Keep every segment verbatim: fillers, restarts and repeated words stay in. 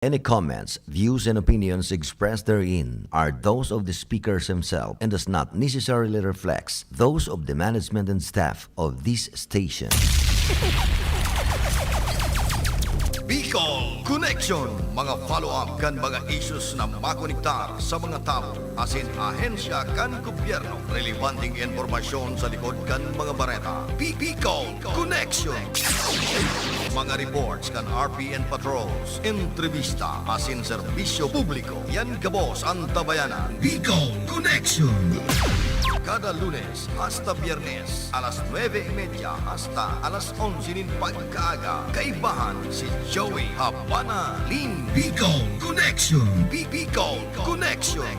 Any comments, views, and opinions expressed therein are those of the speakers himself and does not necessarily reflect those of the management and staff of this station. Bicol Connection, mga follow-up kan mga issues na makonektar sa mga tawo asin ahensya kan gobyerno. Relebanteng impormasyon sa likod kan mga bareta. Bi-, Bicol Connection. Mga reports kan R P N patrols, entrevista asin serbisyo publiko. Yan gabos an tabayanan. Bicol Connection. Kada Lunes hasta Biyernes, alas nuebe y media hasta alas onse nin pagkaaga, kaibahan si Joey Habana Lin. Bicol Connection. Bi-, Bicol Connection.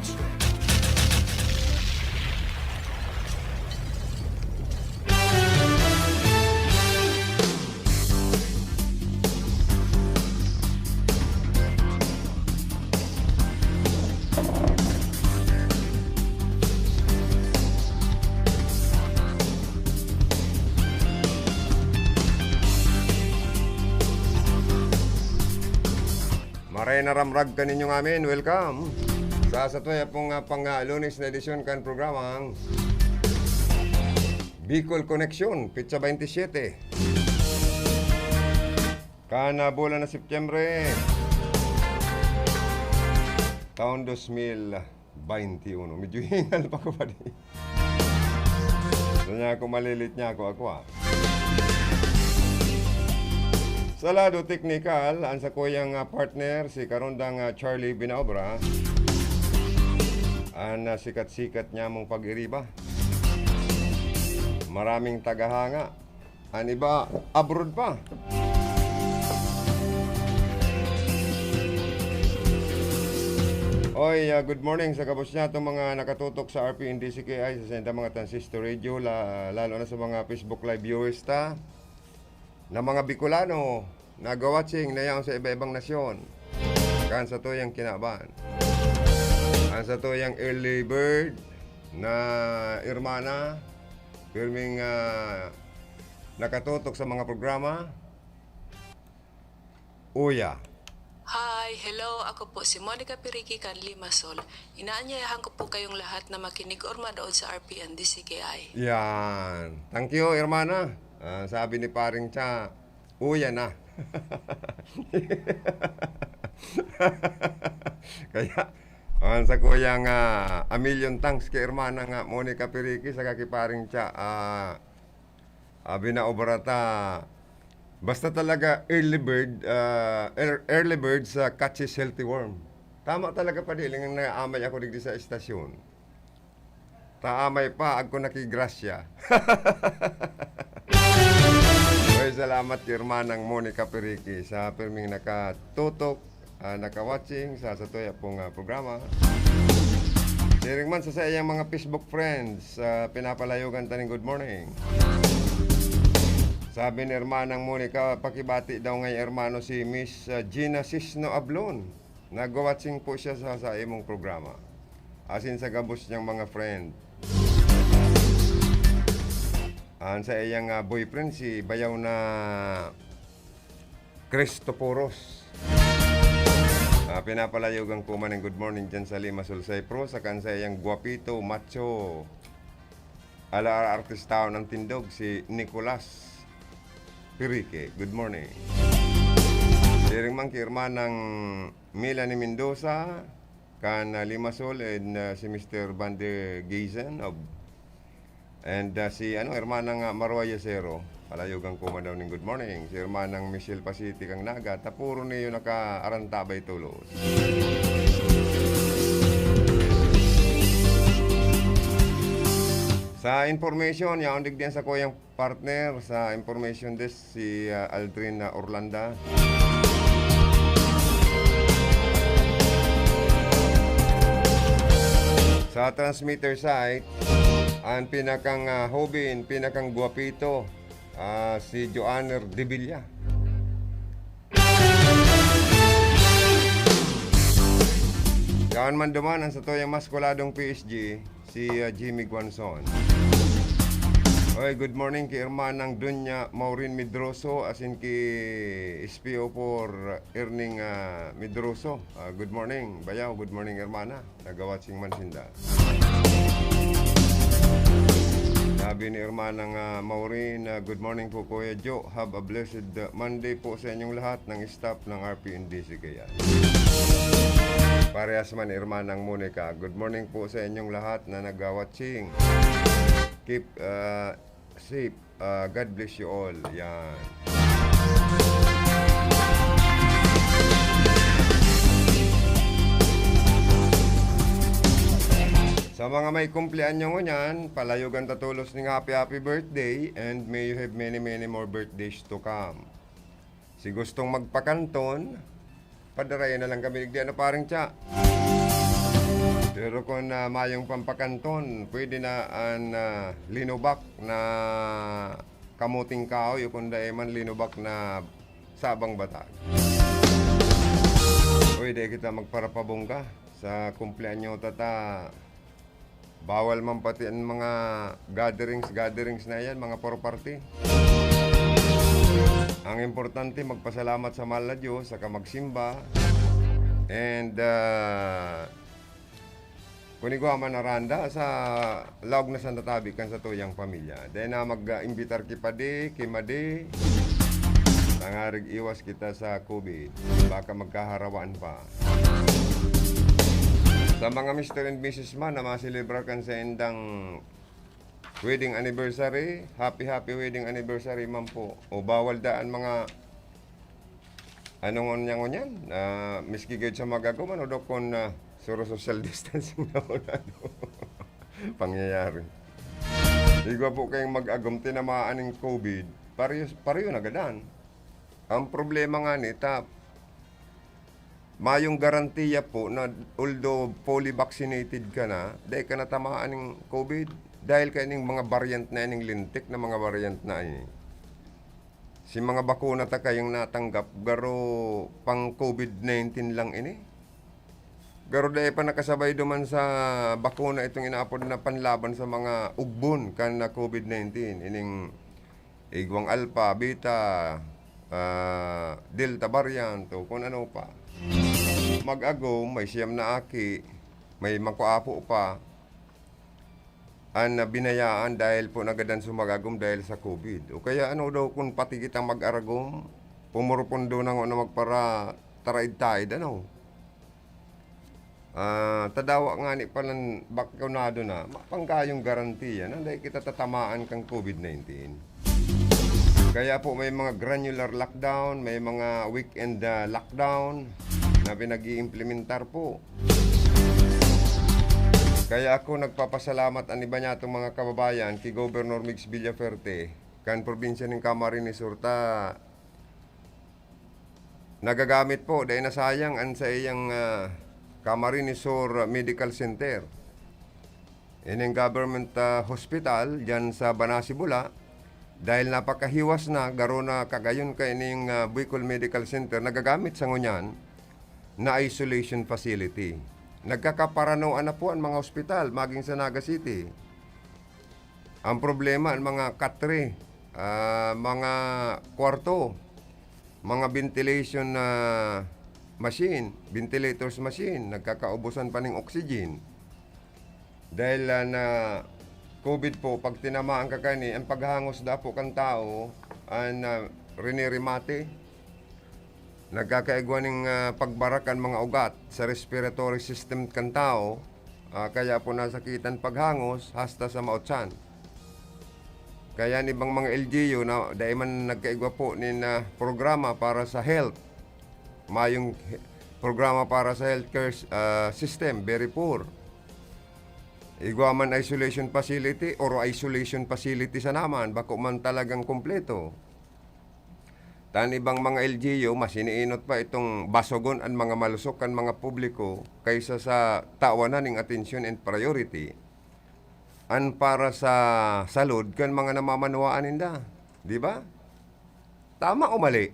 Maray na ramrag kaninyo ngamin. Welcome sa satuya pong, ah, pang, ah, Lunes na edisyon kan programang Bicol Connection, petsa baynte siyete. Kan, ah, bulan na Setyembre, taon dos mil baynte uno. Medyo hingal pa ko pa di. Sa niya ako malilit niya ako, ako, ah. Sa lado teknikal, ang sakuyang, ah, partner, si Karondang, ah, Charlie Binaobra, ang, ah, sikat-sikat niya mong pag-iriba. Maraming tagahanga. An iba, abroad pa. Oy, ah, good morning sa gabos niya, itong mga nakatutok sa R P N D C K I, sa saindang mga transistor radio, la-, lalo na sa mga Facebook Live viewers ta, na mga Bicolano, nagwa-watching na yaon sa iba-ibang nasyon. Kan satuyang kinaban. Ang satuyang early bird na hermana, pirming, ah, nakatutok sa mga programa. Uya. Hi, hello. Ako po si Monica Piriki kan Limassol. Inaanyayahan ko po kayong lahat na makinig or manood sa R P N D C K I. Yan. Thank you, hermana. Ah, sabi ni Paring Cha, "Uya na." Kaya, ah, sa kuyang, ah, a million thanks kay hermana nga Monica Piriki saka kay Paring Cha, ah, Abi na obra ta, basta talaga early bird, ah, ear-, early bird sa catches healthy worm. Tama talaga, padi, lang naamay ako digdi sa estasyon. Taamay pa, agko nakigrasya. Oy, salamat kay Hermanang Monica Periki sa pirming nakatutok ah, naka-watching sa satuya pong, ah, programa. Siring man sa saiyang mga Facebook friends, ah, pinapalayogan ta nin good morning. Sabi ni Hermanang Monica, pakibati daw ngaya, hermano, si Miss, ah, Gina Sisno Ablon. Nagwa-watching po siya sa, sa imong programa. Asin sa gabos niyang mga friend. An saiyang, ah, boyfriend, si bayaw na Cristoporos. Ah, pinapalayogan ko man ang good morning dyan sa Limassol, Cyprus, saka an saiyang guwapito, macho, ala artistaon ang tindog, si Nicolas Pirique. Good morning. Siring man kay Hermanang Melanie Mendoza, kan, ah, Limassol, and, ah, si Mister Van der Geisen of And, ah, si, ano, Hermanang, ah, Marua Yacero, palayogan ko man daw nin good morning. Si Hermanang Michelle Pasiti kang Naga, ta puro niyo nakaarantabay tolos. Sa information, yaon digdi an sakuyang partner sa information desk, si, ah, Aldrin, ah, Orlanda. Sa transmitter site, ang pinakang, ah, hobin, pinakang guwapito, ah, si Joanner Debilla. Yaon man duman ang satuyang mas kuladong P S G, si, ah, Jimmy Guanzon. Oy, good morning ki Hermanang Doña Maureen Medroso, asin ki S P O four Erning, ah, Medroso. Ah, good morning, bayaw. Good morning, Hermana. Nagawat sing man sinda. Sabi ni Hermanang, ah, Maureen, ah, "Good morning po, Kuya Jo. Have a blessed, ah, Monday po sa inyong lahat ng staff ng R P N D C Cagayan." Parehas man, Hermanang Monica. Good morning po sa inyong lahat na nagwa-watching. Keep, ah, safe. Ah, God bless you all. Yan. Sa mga may kumpleanyo ngunyan, palayogan ta tolos ning happy, happy birthday, and may you have many, many more birthdays to come. Si gustong magpakanton, padarayan na lang kami digdi, ano, pareng tiya. Pero kung, ah, mayong pampakanton, pwede na an, ah, linubak na kamuting kahoy o kung dai man linubak na sabang batag. Pwede kita magparapabongga sa kumpleanyo ta. Bawal man pati ang mga gatherings, gatherings na yan, mga property. Ang importante, magpasalamat sa mahal na Diyos, saka magsimba. And, ah, kung igwa man naranda sa laog na sanda tabi kan satuyang pamilya. Dai na mag-imbitar ki padi, ki madi. Tangarig iwas kita sa COVID. Baka magkaharawaan pa. Sa mga Mister and Missus man na maselebrar kan saindang wedding anniversary, happy, happy wedding anniversary man po. O bawal daan mga ano ngunyan, ngunyan? Ah, miski gayud sa mag-agom, ano daw kun, ah, suro social distancing na wala, ano? Pangyayari. Igwa po kayong mag-agom, tinamaan ning COVID, pareho, pareho na gadan. Ang problema nga ni, ta, mayong garantiya po na although fully vaccinated ka na, dai ka natamaan ning COVID. Dahil kaya ning mga variant na ining lintik na mga variant na ini. Si mga bakuna ta kayang natanggap, garo pang COVID nineteen lang ini. Garo dai pa nakasabay duman sa bakuna itong inaapod na panlaban sa mga ugbon kan na COVID nineteen. Ining igwang Alpha, Beta, ah, Delta variant, o kung ano pa. Mag-agom, may siyam na aki, may makuapo pa, an, ah, binayaan dahil po nagadan sumagagom dahil sa COVID. O kaya ano daw kung pati kitang mag-aragom, pumurupundo na ngona magpara-taraid-taid, ano? Ah, tadawa ngani palan bakunado na, mapanggayong garantiya na dai kita tatamaan kan COVID nineteen. Kaya po may mga granular lockdown, may mga weekend, ah, lockdown na pinag-iimplementar po. Kaya ako nagpapasalamat an iba niyatong mga kababayan ki Governor Migs Villaferte, kan probinsya nin Camarines Sur ta nagagamit po, dai nasayang an saiyang, ah, Camarines Sur Medical Center. Ining government, ah, hospital diyan sa Banasi, Bula, dahil napakahiwas na, garo na kagayon kaining, ah, Bicol Medical Center nagagamit sa ngunyan na isolation facility. Nagkakaparanoan na po ang mga ospital, maging sa Naga City. Ang problema, ang mga katre, ah, mga kwarto, mga ventilation na machine, ventilators machine, nagkakaubusan pa ning oxygen. Dahil, ah, na COVID po, pag tinamaan ka kani, ang paghangos da po kan tao, an, ah, rinirimate, nagkakaigwa ning, ah, pagbarak kan mga ugat sa respiratory system kan tao, ah, kaya po nasakitan paghangos hasta sa mautsan. Kaya an ibang mga L G U na dai man nagkaigwa po nin, ah, programa para sa health, mayong he-, programa para sa healthcare, ah, system, very poor. Igwa man isolation facility or isolation facility sana man, bako man talagang kompleto. Ta an ibang mga L G U, mas iniinot pa itong basogon an mga malusok kan mga publiko kaysa sa tawanan ning atensyon and priority an para sa salud kan mga namamanwaan ninda. Di ba? Tama o mali?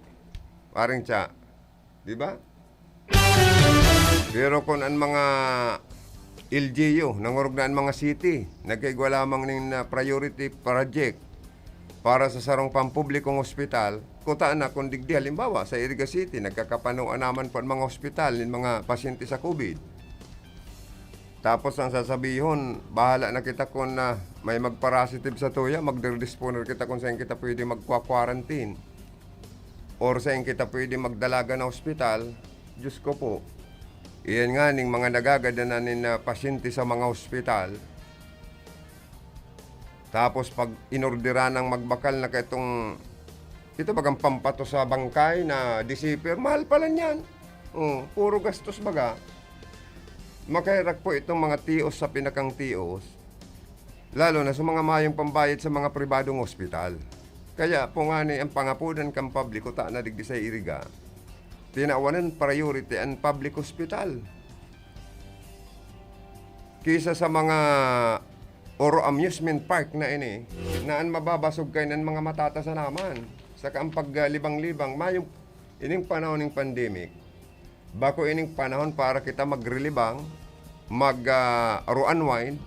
Pareng tiya. Di ba? Pero kun an mga L G U, nangorog na an mga city, nagkaigwa lamang nin, ah, priority project, para sa sarong pampublikong ospital, kuta na kun digdi, halimbawa, sa Iriga City, nagkakapanoan naman po an mga ospital nin mga pasyente sa COVID. Tapos ang sasabihon, bahala na kita kun, ah, may magpa-positive sa tuya, magdidisponer kita kung saan kita pwede magkwa-quarantine or saan kita pwede magdalagan na ospital. Diyos ko po, iyan nga ning mga nagagadanan nin, ah, pasyente sa mga ospital. Tapos pag inorderan ng magbakal na kaitong, ito bagang pampato sa bangkay na disiper, mahal pala niyan. Oh, puro gastos baga. Makaherak po itong mga tios sa pinakang tios, lalo na sa mga mayong pambayad sa mga pribadong ospital. Kaya po nga ni ang pangapudan kan publiko ta na digdi sa Iriga, tinawanan priority ang public hospital kisa sa mga oro amusement park na ini, na an mababasog kaiyan mga matatasan naman. Saka ang paglibang-libang, mayong ining panahon ning pandemic, bako ining panahon para kita maglibang, mag, ah, ro-unwind.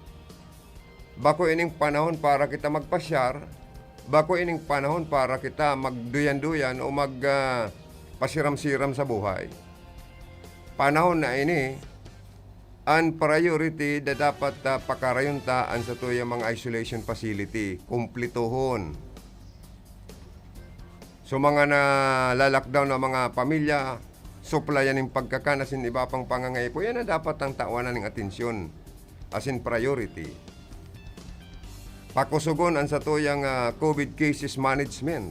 Bako ining panahon para kita magpasyar. Bako ining panahon para kita magduyan-duyan o mag, ah, pasiram-siram sa buhay. Panahon na ini, an priority na dapat, ah, pakarayon ta an satuyang mga isolation facility, kumplituhon. So, mga nala-lockdown na mga pamilya, suplayan nin pagkakan asin iba pang pangangaipo, yan ang dapat ang tawanan ning atensyon asin priority. Pakusogon an satuyang, ah, COVID cases management.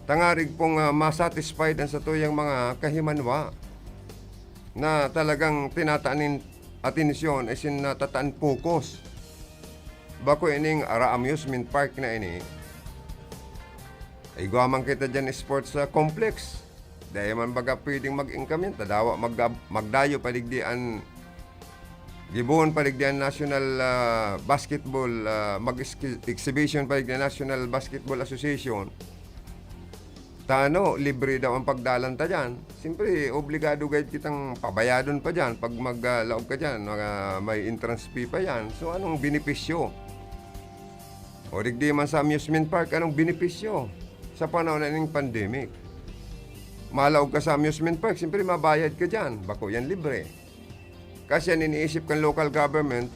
Tangarig pong, ah, ma-satisfied an satuyang mga kahimanwa na talagang tinataan nin atensyon asin natataan focus. Bako ining ara amusement park na ini, igwa man kita diyan sports, ah, complex. Dai man baga pwedeng mag-income yan. Tadawa, mag-, magdayo pa digdi an gibohon pa digdi an National, ah, Basketball, ah, mag-exhi-, exhibition pa digdi an National Basketball Association. Ta ano, libre daw ang pagdalan ta diyan. Siyempre, obligado gayud kitang pabayadon pa diyan pag mag, ah, laog ka diyan, mga may entrance fee pa yan. So, anong benepisyo? O digdi man sa amusement park, anong benepisyo sa panahon na ning pandemic? Malaog ka sa amusement park, siyempre mabayad ka diyan. Bako yan libre. Kasi an iniisip kan local government,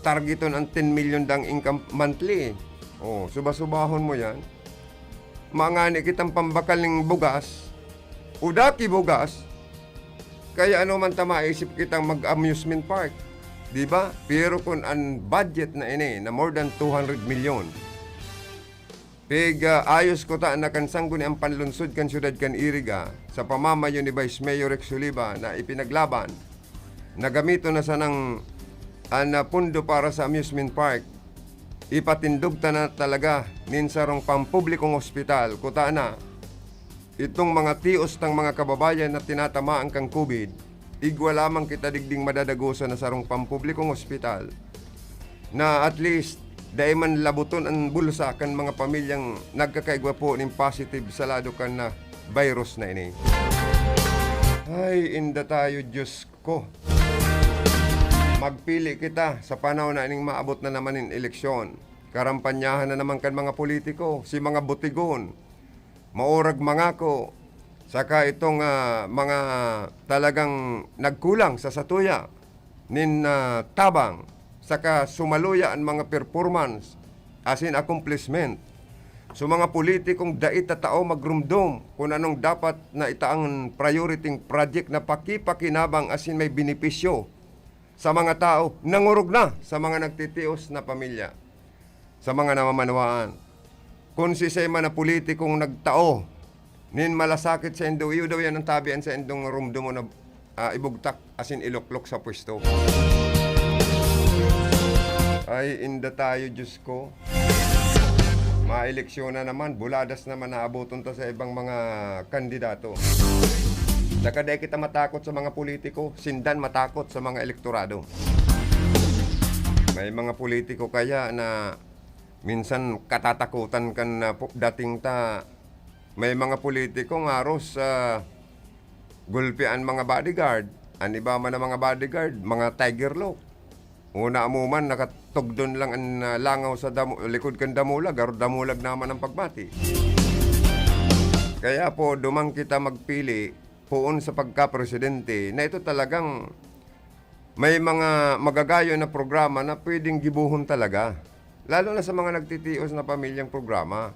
targeton an ten million dang income monthly. Oh, suba-subahon mo yan. Mangani kitang pambakal ning bugas, o daki bugas, kaya ano man ta maisip kitang mag-amusement park, di ba? Pero kun an budget na ini na more than two hundred million, pig, ah, ayos ko ta na kan sangguniang panlunsod kan siyudad kan Iriga, sa pamamayo ni Vice Mayor Rex Oliva na ipinaglaban, na gamiton na sanang an, ah, pondo para sa amusement park. Ipatindog ta na talaga nin sarong pampublikong ospital, kuta na itong mga tios tang mga kababayan na tinatamaan kan COVID, igwa lamang kita digding madadagosan na sarong pampublikong ospital na at least dai man labuton an bulsa kan mga pamilyang nagkakaigwa po nin positive sa lado kan, ah, virus na ini. Ay, inda tayo, Diyos ko. Magpili kita sa panahon na ining maabot na naman nin eleksyon. Karampanyahan na naman kan mga politiko, si mga butigon, maurag mangako, saka itong, ah, mga talagang nagkulang sa satuya nin, ah, tabang, saka sumaluya an mga performance asin accomplishment. So, mga politikong dai ta tao magrumdom kun anong dapat na itaang priority project na pakipakinabang asin may benepisyo sa mga tao, nangorog na sa mga nagtitios na pamilya, sa mga namamanwaan. Kun siisay man na politikong nagtao nin malasakit saindo, iyo daw yan ang tabi an saindong rumdomon na, ah, ibugtak asin iluklok sa pwesto. Ay, inda tayo, Diyos ko. Maeleksyon na naman, buladas naman naaboton ta sa ibang mga kandidato. Saka dai kita matakot sa mga politiko, sindan matakot sa mga elektorado. May mga politiko kaya na minsan katatakutan kan, ah, pu-, dating ta. May mga politiko nga aros, ah, gulpi an mga bodyguard. An iba man na mga bodyguard, mga tiger look. Una mo man, nakatugdon lang an, ah, langaw sa damo-, likod kan damulag, garo damulag naman ang pagbati. Kaya po, duman kita magpili poon sa pagkapresidente na ito talagang may mga magagayon na programa na pwedeng gibohon talaga, lalo na sa mga nagtitios na pamilyang programa.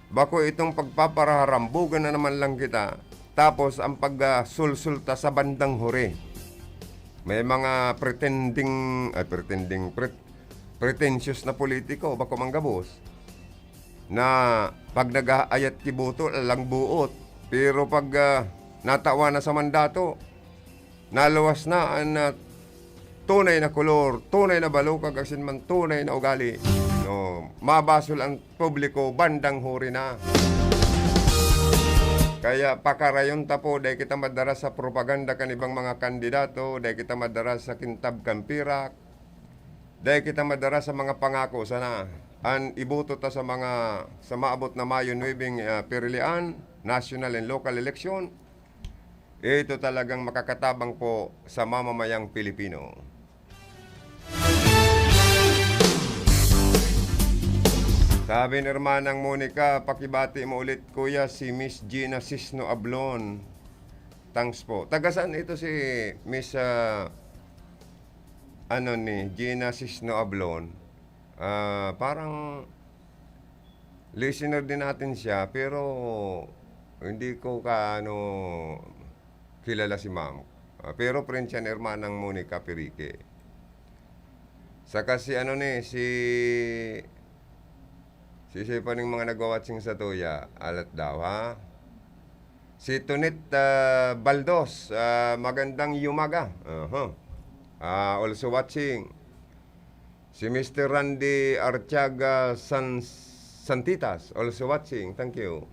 Bako itong pagpaparaharambugan na naman lang kita, tapos ang pag, ah, sulsulta sa bandang huri. May mga pretending, ay, pretending, pret-, pretentious na politiko, bako manggabos, na pag nag-aayat ki boto, alang buot. Pero pag, ah, natawa na sa mandato, naluwas na an, ah, tunay na kolor, tunay na balukag, asin man tunay na ugali. No, mabasol ang publiko bandang huri na. Kaya pakarayon ta po, dai kita madara sa propaganda kan ibang mga kandidato, dai kita madara sa kintab kan pirak, dai kita madara sa mga pangako sana. An iboto ta sa mga, sa maabot na Mayo nuebe, ah, pirilian, national and local election, ito talagang makakatabang po sa mamamayang Pilipino. Sabi ni Hermanang Monica, "Pakibati mo ulit, kuya, si Miss Gina Sisno Ablon." Thanks po. Taga saan ito si Miss, ah, ano ni, Gina Sisno Ablon? Ah, parang listener din natin siya, pero hindi ko kaano kilala si ma'am. Ah, pero friend siya ni Hermanang Monica Perique. Saka si ano ni, si, si, si pa ning mga nagwa-watching sa tuya, alat daw, ha? Si Tonet, ah, Baldos, ah, magandang yumaga. Aha. Ah, also watching. Si Mister Randy Artiaga San-, Santitas, also watching. Thank you.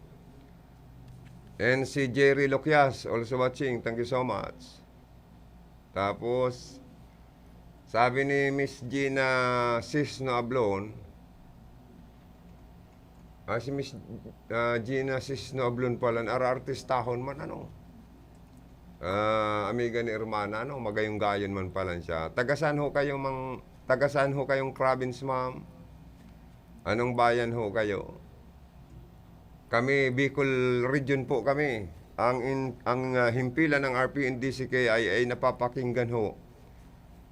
And si Jerry Loquias, also watching. Thank you so much. Tapos, sabi ni Miss Gina Sisno Ablon, ah, si Miss, ah, Gina Sisno Ablon pala, ara-artistahon man, ano? Ah, amiga ni Hermana, ano? Magayong-gayon man pala siya. Taga saan ho kayo, mang, taga saan ho kayong province, ma'am? Anong bayan ho kayo? Kami, Bicol Region po kami. Ang in-, ang, ah, himpilan ng R P N D C K I ay napapakinggan ho,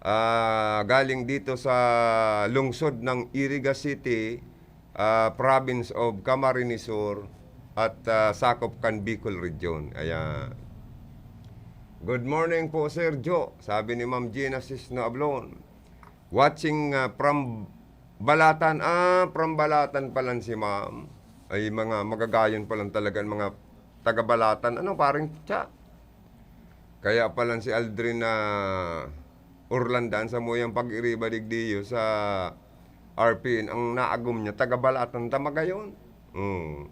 ah, galing dito sa lungsod ng Iriga City, ah, province of Camarines Sur at, ah, sakop kan Bicol Region. Ayan. "Good morning po, Sir Joe," sabi ni Ma'am Gina Sisno Ablon. Watching, ah, from Balatan. Ah, from Balatan palan si ma'am. Ay, mga magagayon palan talaga ang mga taga Balatan. Ano, paring Cha? Kaya palan si Aldrin na Orlandan sa muyang pag-iriba digdiyo sa R P N, ang naagom niya, taga Balatan ta magayon. Hmm.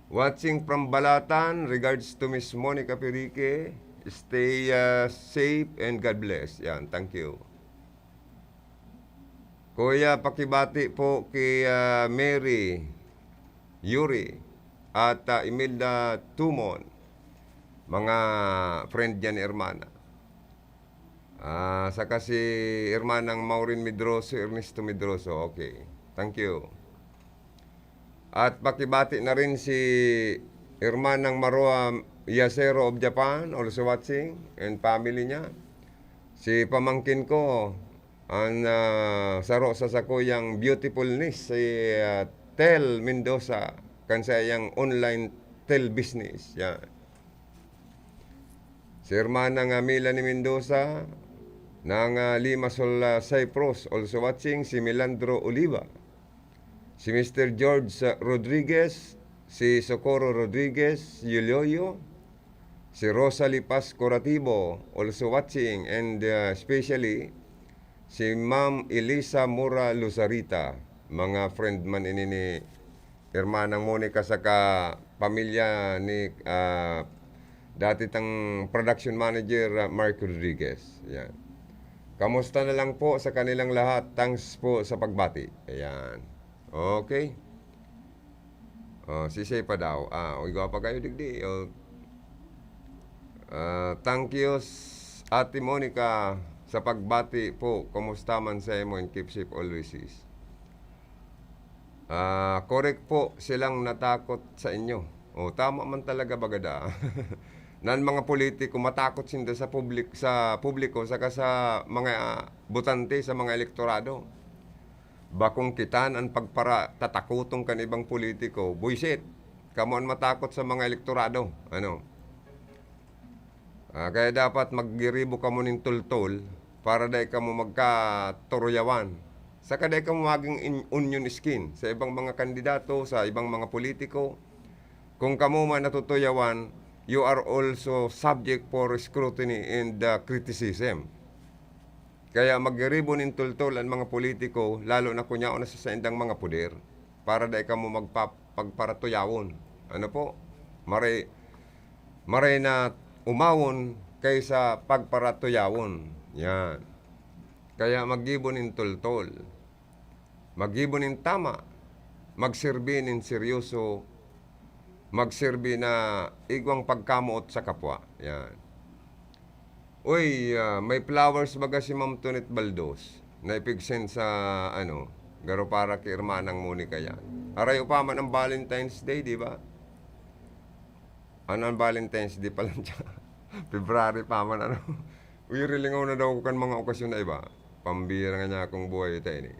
"Watching from Balatan, regards to Miss Monica Perique. Stay, ah, safe and God bless." Yan, thank you. Kuya, pakibati po ki, ah, Mary, Yuri, at, ah, Imelda Tumon. Mga friend niya ni Hermana. Ah, saka si Hermanang Maureen Medroso, Ernesto Medroso. Okay. Thank you. At pakibati na rin si Hermanang Maroa Yacero of Japan, also watching, and family niya. Si pamangkin ko, ang, ah, saro sa sakuyang beautiful niece, si, ah, Tel Mendoza, kan sa iyang online tel business. Yan. Si Hermana nga Melanie Mendoza, ng, ah, Limassol, ah, Cyprus, also watching, si Melandro Oliva, si Mister George, ah, Rodriguez, si Socorro Rodriguez, Yulioyo, si Rosalie Paz Corativo, also watching, and, ah, especially, si Ma'am Elisa Mura Luzarita. Mga friend man ini ni Hermanang Monica saka pamilya ni, ah, dati tang production manager, ah, Mark Rodriguez. Yan. Kamusta na lang po sa kanilang lahat? Thanks po sa pagbati. Ayan. Okay. Oh, sisay pa daw? Ah, igwa pa kayo digdi. Oh. Ah, thank you, s-, Ate Monica. sa pagbati po, kumusta man sa imo and keep safe always, sis. Ah, korek po silang natakot sa inyo. O, tama man talaga bagada. Nan mga politiko, matakot sinda sa publik-, sa publiko, saka sa mga, ah, botante, sa mga elektorado. Bakong kitan an pagpara-, tatakoton kan ibang politiko. Buisit, kamo an matakot sa mga elektorado. Ano? Ah, kaya dapat maggiribo kamo nin tultol para dai kamo magkaturuyawan. Saka dai kamo maging in-, onion skin sa ibang mga kandidato, sa ibang mga politiko. Kung kamo man natutuyawan, you are also subject for scrutiny and, ah, criticism. Kaya maggiribo nin tultol an mga politiko, lalo na kun yaon na sa saindang mga poder, para dai kamo magpa-, pagparatuyawon. Ano po? Maray, maray na umawon kaysa pagparatuyawon. Yan. Kaya maggibo nin tultol. Maggibo nin tama. Magserbi nin seryoso. Magserbi na igwang pagkamoot sa kapwa. Yan. Uy, ah, may flowers baga si Ma'am Tonet Baldos na ipig-send sa, ano, garo para ki Hermanang Monica yan. Aray, upaman ang Valentine's Day, di ba? Ano ang Valentine's Day pa lang siya? February pa man, ano? Uy, rilingaw na daw ako kan mga okasyon na iba. Pambira nga niya akong buhay ito, ini.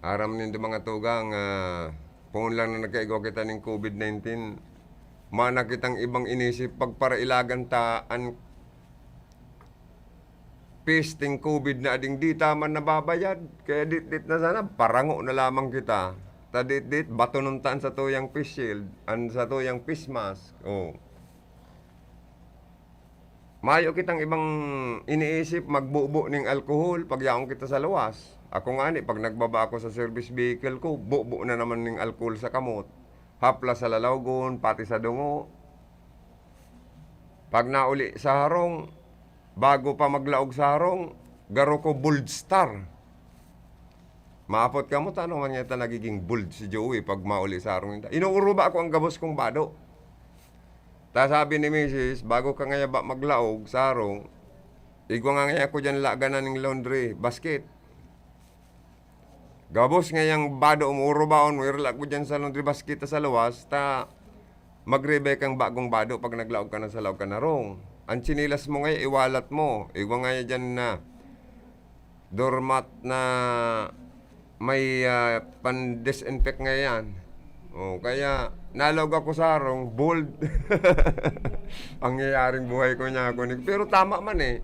Aram nindo, mga tugang, ah, poon lang na nagkaigwa kita ning COVID nineteen, mana kitang ibang inisip pagparailagan ta an pesting COVID na ading di ta man nababayad. Kaya ditdit na sana, parango na lamang kita. Ta ditdit, batonon ta an satuyang face shield, an satuyang face mask. Oh. Mayo kitang ibang iniisip, magbubo ning alkohol pag yaon kita sa luwas. Ako ngani, pag nagbaba ako sa service vehicle ko, bubo na naman ning alkohol sa kamot. Haplas sa lalawgon, pati sa dungo. Pag nauli sa harong, bago pa maglaog sa harong, garo ko Bold Star. Maapot kamo, ta ano man ngeta nagiging bold si Joey pag mauli sa harong ninda? Inuuruba ko ang gabos kong bado. Ta sabi ni misis, "Bago ka ngaya ba maglaog sa harong, igwa nga ngaya ko diyan laganan ning laundry basket." Gabos ngayang bado, umuurubaon mo, irala ko diyan sa laundry basket sa luwas, ta magribay kang bagong bado pag naglaog ka na sa laog kan harong. Ang tsinelas mo ngaya, iwalat mo. Igwa ngaya diyan na doormat na may, ah, pan-disinfect ngayan. Oh, kaya nalaog ako sa harong, bold. Pangyayaring buhay ko niya ako ni-, pero tama man eh.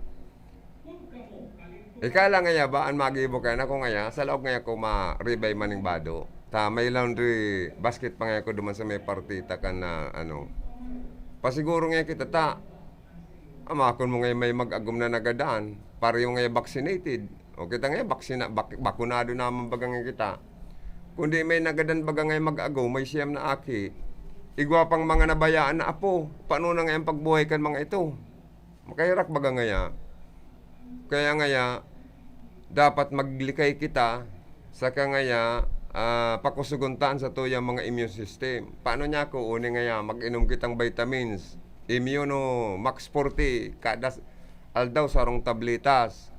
Ika lang ngaya ba, ang magibo kaya na ko ngaya, sa laog ngaya ko ma-ribay man ning bado. Ta may laundry basket pa ngaya ko duman sa may partita kan na, ano. Pasiguro ngaya kita ta, amakon mo ngaya may mag-agom na nagadan, pareho ngaya vaccinated. O kita ngaya, baksina-, bak-, bakunado naman baga ngaya kita. Kundi may nagadan baga ngaya mag-agom, may siyam na aki. Igwa pang mga nabayaan na apo. Paano na ngaya ang pagbuhay kan mga ito? Makaherak baga ngaya. Kaya ngaya, dapat maglikay kita, saka ngaya, ah, pakusugon ta an satuyang mga immune system. Paano niya ako? Uni ngaya, mag-inom kitang vitamins. Immuno Max forty, kada s-, aldaw sarong tabletas.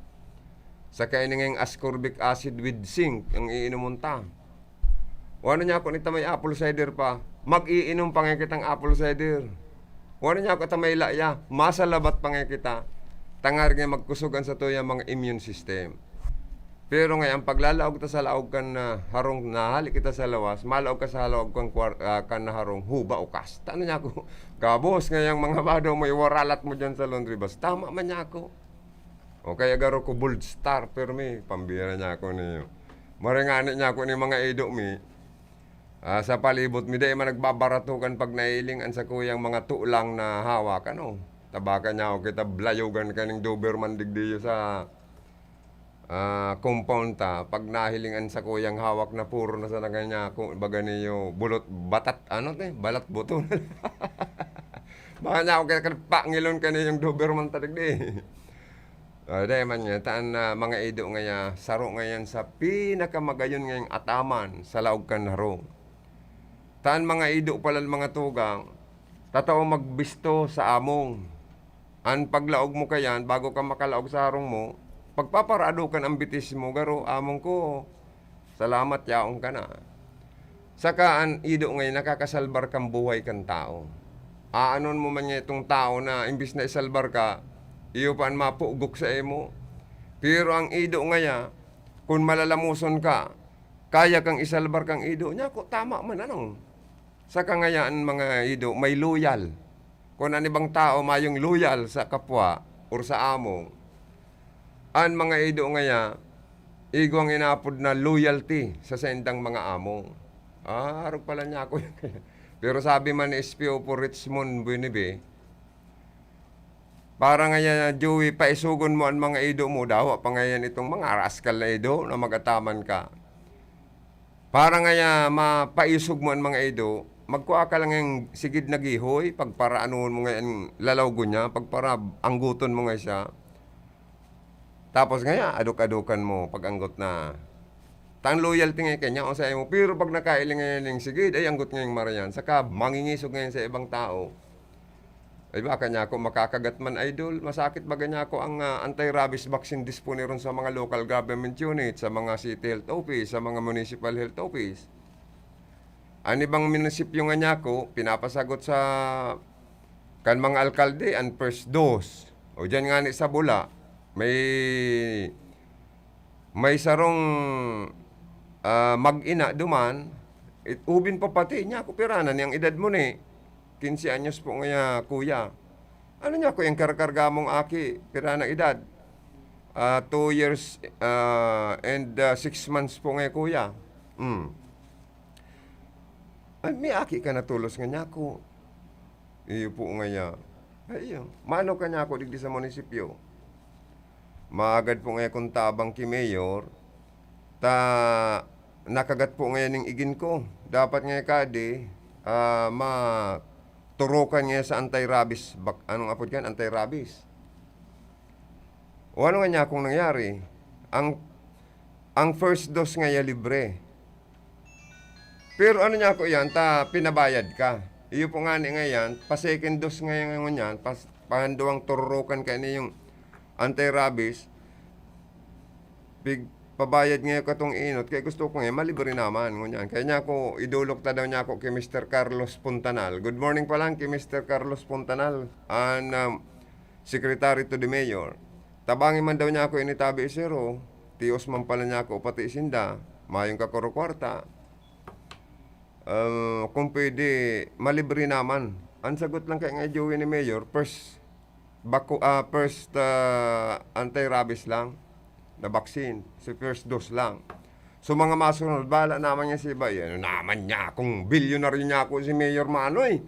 Saka ini ngayang ascorbic acid with zinc ang iinomon ta. O ano niya ako, nita may apple cider pa, mag-iinom pa nga kitang apple cider. O ano niya ako, ta may laya, masalabat pa nga kita. Tangar nga magkusog an satuyang mga immune system. Pero nga, ang paglalaog ta sa laog kan, ah, harong, nahali kita sa lawas, malaog ka sa laog kan kwar-, ah, kan harong, huba o kas. Ta ano niya ako, gabos ngayang mga bado mo, iwaralat mo diyan sa laundry bas. Tama man niya ako. O kaya garo ko Bold Star, pero may pambira niya ako niyo. Maringani niya ako ni mga ido mi. Ah, sa palibot mi, dai man nagbabarato kan pag nahiling an sakuyang mga tulang na hawak, ano? Tabaka niya ako kita blayogan kaning Doberman digdiyo sa, ah, compound ta. Pag nahiling an sakuyang hawak na puro na sana kanya, kung baga niyo, bulot, batat, ano te? Balat buto. Baka niya ako kita pangilon kaniyong Doberman ta digdi. Ah, dai man niya, taan na mga ido ngaya, saro ngayan sa pinakamagayon ngayang ataman sa laog kan harong. Taan mga ido palan mga tugang, tatao magbisto sa among. An paglaog mo kayan, bago ka makalaog sa harong mo, pagpaparado kan ang bitis mo, garo, "Among ko, salamat, yaon ka na." Saka an ido ngaya nakakasalbar kan buhay kan tawo. Aanon mo man ngaya itong tawo na imbis na isalbar ka, iyo pa an mapugok sa imo. Pero ang ido ngaya, kun malalamuson ka, kaya kang isalbar kang ido, nyako, tama man, ano? Saka ngaya an mga ido may loyal. Kun an ibang tawo mayong loyal sa kapwa or sa amo, an mga ido ngaya, igwang inapod na loyalty sa saindang mga amo. Ah, arog pala niya ako. Pero sabi man ni S P O po Richmond Buenibe, "Para ngaya, Joey, paisogon mo an mga ido mo, dawa pa ngayan itong mga raskal na ido na magataman ka. Para ngaya mapaisog mo an mga ido, magkua ka lang ning sigid na gihoy, pagparaanon mo ngayan lalaw ngunyan, pagparaanggoton mo ngaya siya. Tapos ngaya, adok-adokan mo pag anggot na." Ta an loyalty ngaya kanya, o sa imo. Pero pag nakahiling ngaya ning sigid, ay anggot ngaya yung marayan. Saka mangingisog ngayan sa ibang tao. Ay, baka niya ako makakagat man, idol. Masakit ba niya ako ang, ah, anti-rabies vaccine disponeron sa mga local government unit, sa mga city health office, sa mga municipal health office? An ibang munisipyo nga niya ako, pinapasagot sa kan mga alkalde an first dose. O diyan nga ni sa Bula, may, may sarong, ah, mag-ina duman, it, ubin pa pati niya ako, "Pira na niyang edad mo ni?" "Quince anyos po ngaya, kuya." "Ano niya ako, yung karkarga mong aki, pira na edad?" "Ah, two years, ah, and, ah, six months po ngaya, kuya." Hmm. "Ay, may aki ka na tolos nga niya ako." Iyo po ngaya. Ay, iyo. Mano ka niya ako digdi sa munisipyo? Maagad po ngaya kung tabang ki Mayor, ta nakagat po ngaya ning igin ko. Dapat ngaya kadi, ah, maturukan ngaya sa anti-rabies. Bak-, anong apod yan? Anti-rabies. O ano nga niya akong nangyari? Ang, ang first dose ngaya libre. Pero ano niya ako yan, ta pinabayad ka. Iyo po nga ni ngayan, pa second dose ngayon yan, pas, pahanduang tururukan kayo niyong anti-rabies, pig, pabayad ngayon katong inot, kaya gusto ko ngayon, malibre naman, ngunyan. Kaya niya ako, idulok ta daw niya ako kay Mister Carlos Puntanal. Good morning pa lang kay Mister Carlos Puntanal, an, um, Secretary to the Mayor. Tabangi man daw niya ako ini tabi, sir, oh. Tios man pala niya ako pati sinda. Mayong kakuro kwarta. Ah, kung pwede, malibre naman. Ang sagot lang kaya nga, Joey, ni Mayor, first, bako, ah, first, ah, anti-rabies lang na vaccine. So, first dose lang. So, mga masunod, bahala naman niya si iba. Yan naman niya, kung bilyonaryo niya ako si Mayor Manoy.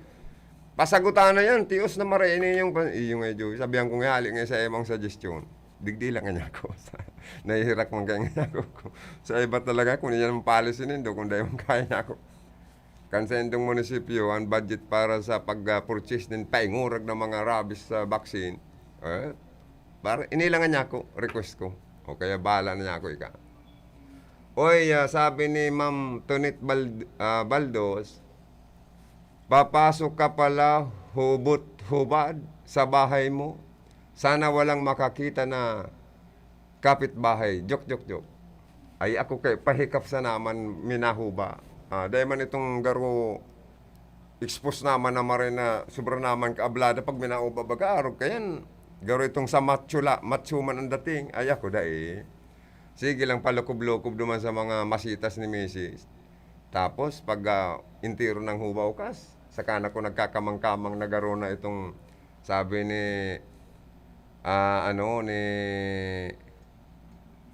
Pasagutan na yan, tios na maraini yung pa-, iyo nga, Joey. Sabihan ko nga, hali nga sa imong suggestion. Digdi lang nga niya ako. Nahihirak man kaya nga ako. Sa iba talaga, kung yan ang policy nindo, kung dahil man kaya niya ako. Kan sa indong munisipyo, ang budget para sa pag-purchase nin paingurag ng mga rabies sa vaccine, eh, para, inilangan niya ako, request ko. O kaya bahala na niya ako, ika. Oy, ah, sabi ni Ma'am Tonet Bal-, ah, Baldos, "Papasok ka pala, hubot-hubad, sa bahay mo. Sana walang makakita na kapitbahay." Joke, joke, joke. Ay, ako kay pahikap sa naman minahuba. Ah, dahil man itong garo expose naman na maray na sobra naman kaablada pag minahuba baga, arog kayan. Garo itong sa macho la, macho man ang dating. Ay, ako dai. Sige lang, palukob-lukob duman sa mga masitas ni misis. Tapos, pag, ah, entero ng huba ukas, saka na ko nagkakamang-kamang na garo na itong sabi ni, ah, ano, ni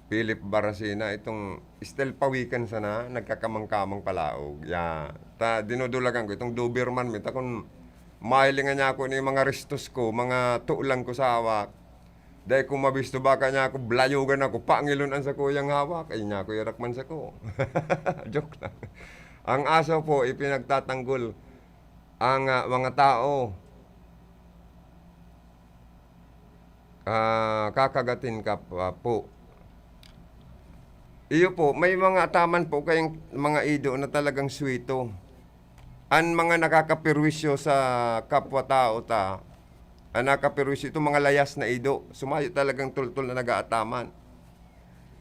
Philip Baracena, itong style pawikan sana, nagkakamang-kamang palaog. Ya, ta, dinudulagan ko, itong Doberman, mita kun mahilingan niya ako ni mga restos ko, mga tulang ko sa hawak. Dai ko mabisto, baka niya ako, blayogan ako, pangilon an sakuyang hawak. Ay, niya ako, irak man sako. Joke lang. Ang aso po, ipinagtatanggol ang, ah, mga tao. Ah, kakagatin ka pa po. Iyo po, may mga ataman po kayong mga ido na talagang suwito. An mga nakakapirwisyo sa kapwa-tao ta, An nakaperwisyo, itong mga layas na ido, so mayo talagang tultol na nag-aataman.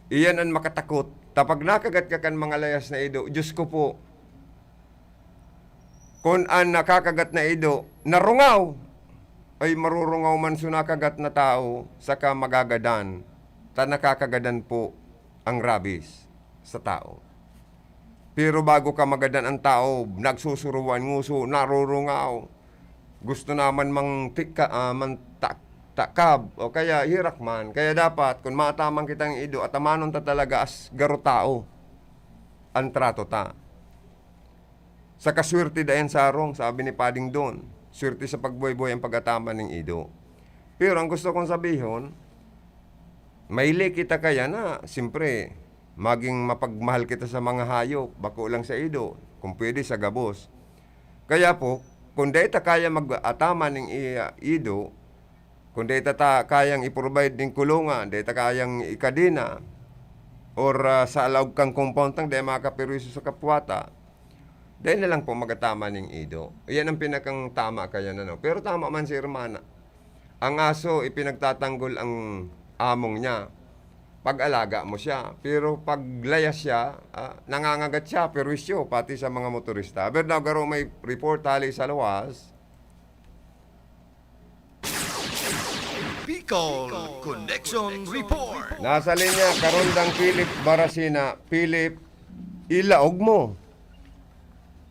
Iyan an makatakot. Ta pag nakagat ka kan mga layas na ido, Diyos ko po, kun an nakakagat na ido narungaw, ay marurungaw man so nakagat na tawo, saka magagadan, ta nakakagadan po ang rabies sa tao. Pero bago ka magadan, ang tao nagsusuruan, nguso, narurungaw. Gusto naman mang tika-, ah, man ta-, takab o kaya hirak man. Kaya dapat, kun maataman kitang ido, atamanon ta talaga as garo tao an trato ta. Saka swerte dayan sarong, sabi ni Pading Don. Swerte sa pagbuhay-buhay ang pag-ataman ning ido. Pero ang gusto kong sabihon, maili kita kaya na, siyempre, maging mapagmahal kita sa mga hayop, bako lang sa ido, kung pwede sa gabos. Kaya po, kung dai ta kaya mag-ataman ning i-, ido, kung dai ta, ta kayang i-provide ning kulungan, dai ta kayang ikadena, or, ah, sa laog kan compound tang dai makaperwisyo sa kapwa ta, dai na lang po mag-ataman ning ido. Iyan ang pinakang tama kaya na, no? Pero tama man si Hermana. Ang aso, ipinagtatanggol ang among niya. Pag-alaga mo siya. Pero pag layas siya, ah, nangangagat siya, perwisyo, pati sa mga motorista. Pero daw, garo may report hali sa luwas. Bicol Connection Report. Nasa linya, Karondang Philip Barasina. Philip, ilaog mo.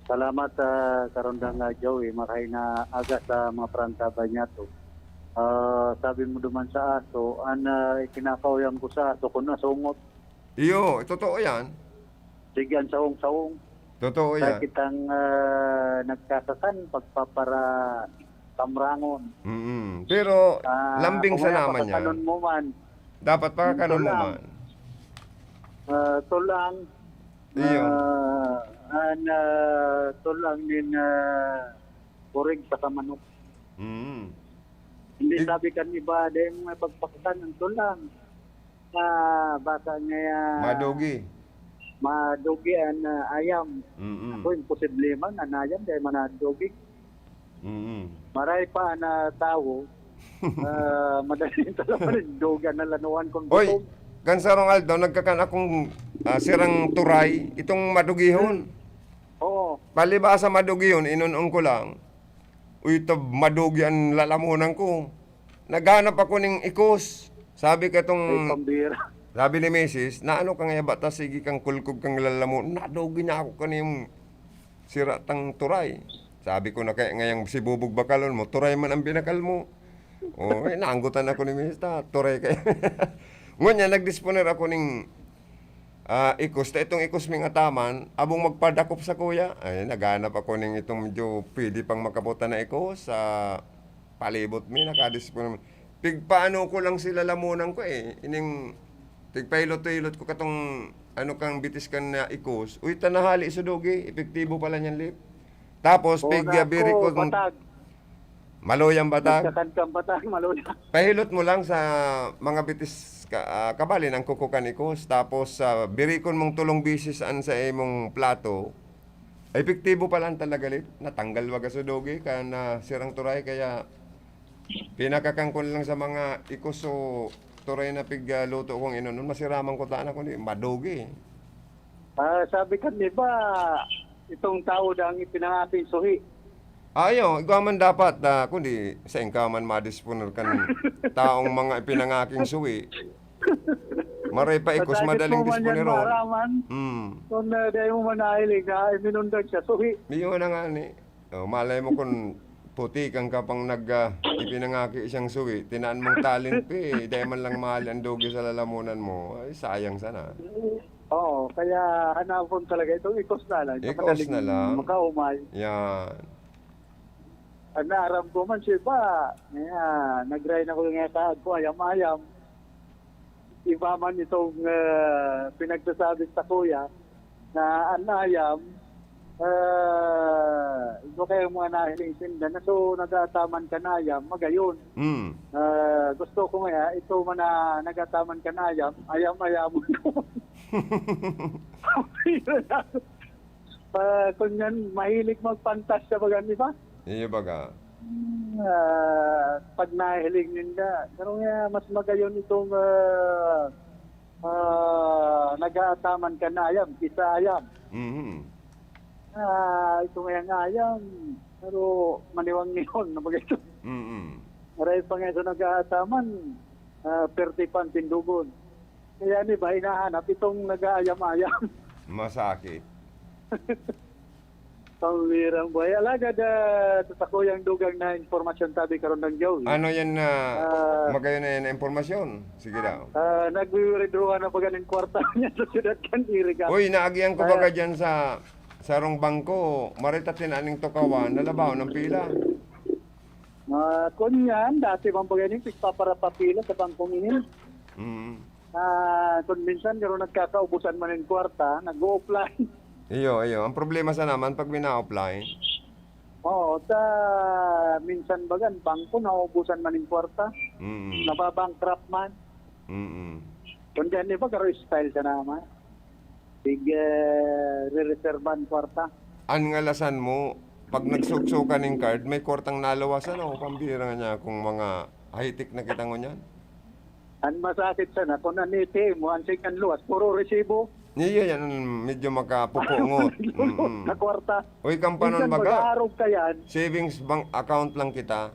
Salamat, ah, Karondang, ah, Joey. Marahay na aga sa mga parantabay niyato. Ah, sabi mo duman sa aso, an, ah, ikinakauyang ko sa aso, kun asungot. Iyo, totoo yan. Sige, an sawong-sawong. Totoo yan. Kitang, ah, nagkakakan, pagpapara-, kamrangon. Mm. Pero, ah, lambing kung sana kaya man yan. Pakakanon mo man. Dapat pakakanon mo man. Tulang. Ah, tulang. Iyo. Ah, an, ah, tulang nin, ah, burig saka manok. Mm. Hindi, sabi kan iba, dai mo nga pagpaktan ang tulang. Ah, baka nga, ah, madugi. Madugi an, ah, ayam. Mm. Ako, imposible man, an ayam, dai man nadugi. Mm. Maray pa na tawo, ah, madali talaga rin dugan na lanuan kung gutom. Oy, kan sarong aldaw, nagkakan akong, ah, sirang turay, itong madugihon. Oo. Palibasa madugihon, inun-on ko lang. Uy, tab-, madugi an lalamunan ko. Naghanap ako ning ikos. Sabi katong, ay, pambira. Sabi ni misis, "Naano ka ngaya ba ta? Sige kang kulkog kang lalamo." Nadugi na ako kaniyang sira tang turay. Sabi ko na kaya ngayang sibubog bakalon mo, turay man ang binakal mo. Oh, eh, naanggotan ako ni misis ta, turay kaya. Ngunyan, nagdisponer ako ning, ah, ikos. Ta itong ikos ming ataman, abong magpadakop sa kuya. Ay, naghanap ako ning itong medyo pwede pang makaputan na ikos sa palibot mi, nakadisponer. Pigpaano ko lang sila lamunan ko, eh. Ining pigpahilot-hilot ko katong ano kang bitis kan na ikos. Uy, tanahali sa dugi, epektibo pala niyan, Lip. Tapos, oo, pig-, na biri ako, ko kung batag. Maluyang batag. Nagkakan kang batag, maluyang. Pahilot mo lang sa mga bitis ka, ah, kabali ng kuko kan ikos. Tapos, ah, birikon mong tulong bisis an sa imong plato. Epektibo pa lang talaga, Lip. Natanggal baga sa dugi, kan, ah, sirang turay, kaya pinakakan ko na lang sa mga ikos o turay na pig, ah, luto kong inunon. Masiraman ko tana, kundi madugi. Ah, sabi kan iba, itong tao dang ipinangaking suhi. Ah, iyo, igwa man dapat, ah, kundi sa ingka man madisponer kan taong mga ipinangaking suhi. Maray pa ikos, madaling disponeron. Maaraman. Mm. Kung, ah, dai mo man nahiling na iminundag siya, suhi. Iyo na nga ni. Oh, malay mo kung puti kang kapang nag, ah, ipinangaki siyang suwi, tinaan mong talent fee, dai man lang mahal ang dugi sa lalamunan mo. Ay, sayang sana. Oo, kaya hanapon talaga itong ikos na lang. Ikos na lang. Makaumay. Yan. Ang naaram ko man siya iba, kaya nag-ride ako nga sa ko, ayam-ayam. Iba man itong, ah, pinagsasabi sa kuya na an ayam, ah, iba kaya mga nahiling sinda na so nag-aataman kan ayam, magayon. Mm. Ah, gusto ko nga, ito man na nag-aataman kan ayam, ayam-ayamon ko. Ah, kung yan, mahilig magpantasya baga, di ba? Iyo baga. Ah, pag nahiling ninda, pero nga mas magayon itong, ah, ah, nag-aataman kan ayam kisa ayam. Mhm. Ah, itong ayang ayam, pero maniwang-niwang na baga ito. Mm. Aray pa nga sa nag-aataman, ah, perte pa ang tindugon. Kaya ni ba, hinahanap itong nag-aayam-ayam. Masakit. Pambirang buhay. Alagad, ah, sa sakuyang dugang na impormasyon, tabi karon ng Joey. Ano yan na Ah. magayon na yan na impormasyon? Sige daw. Ah, nagwi-withdraw na baga ning kwarta niya sa siyudad kan Iriga. Uy, naagihan ko Kaya baga dyan sa sarong bangko, marita tinaning tukawan, nalabaw ng pila. Ah, kun yan, dati bang baga ning pigpaparapapila sa bangkong ini? Mm. Ah, kun minsan, pero nagkakaubusan man yung kwarta, nag-o-offline. Iyo, iyo. Ang problema sa naman, pag mina-offline. Oo, sa minsan baga, bangko, naubusan man yung kwarta. Mm. Nababankrupt man. Mm. Kundi ang iba, garo style sa naman. Sige, re-reservan kwarta. An ngalasan mo, pag nagsuksukan ning card, may kwartang naluwasan o pambira nga niya kung mga high-tech na kita ngunyan? An masakit sana, kung an A T M mo, an second luwas, puro resibo. Iya, yan ang medyo makapupungot. Mm-mm. Na kwarta. Uy, kampanon Minsan baga, mag-aarog ka yan. Savings bank account lang kita.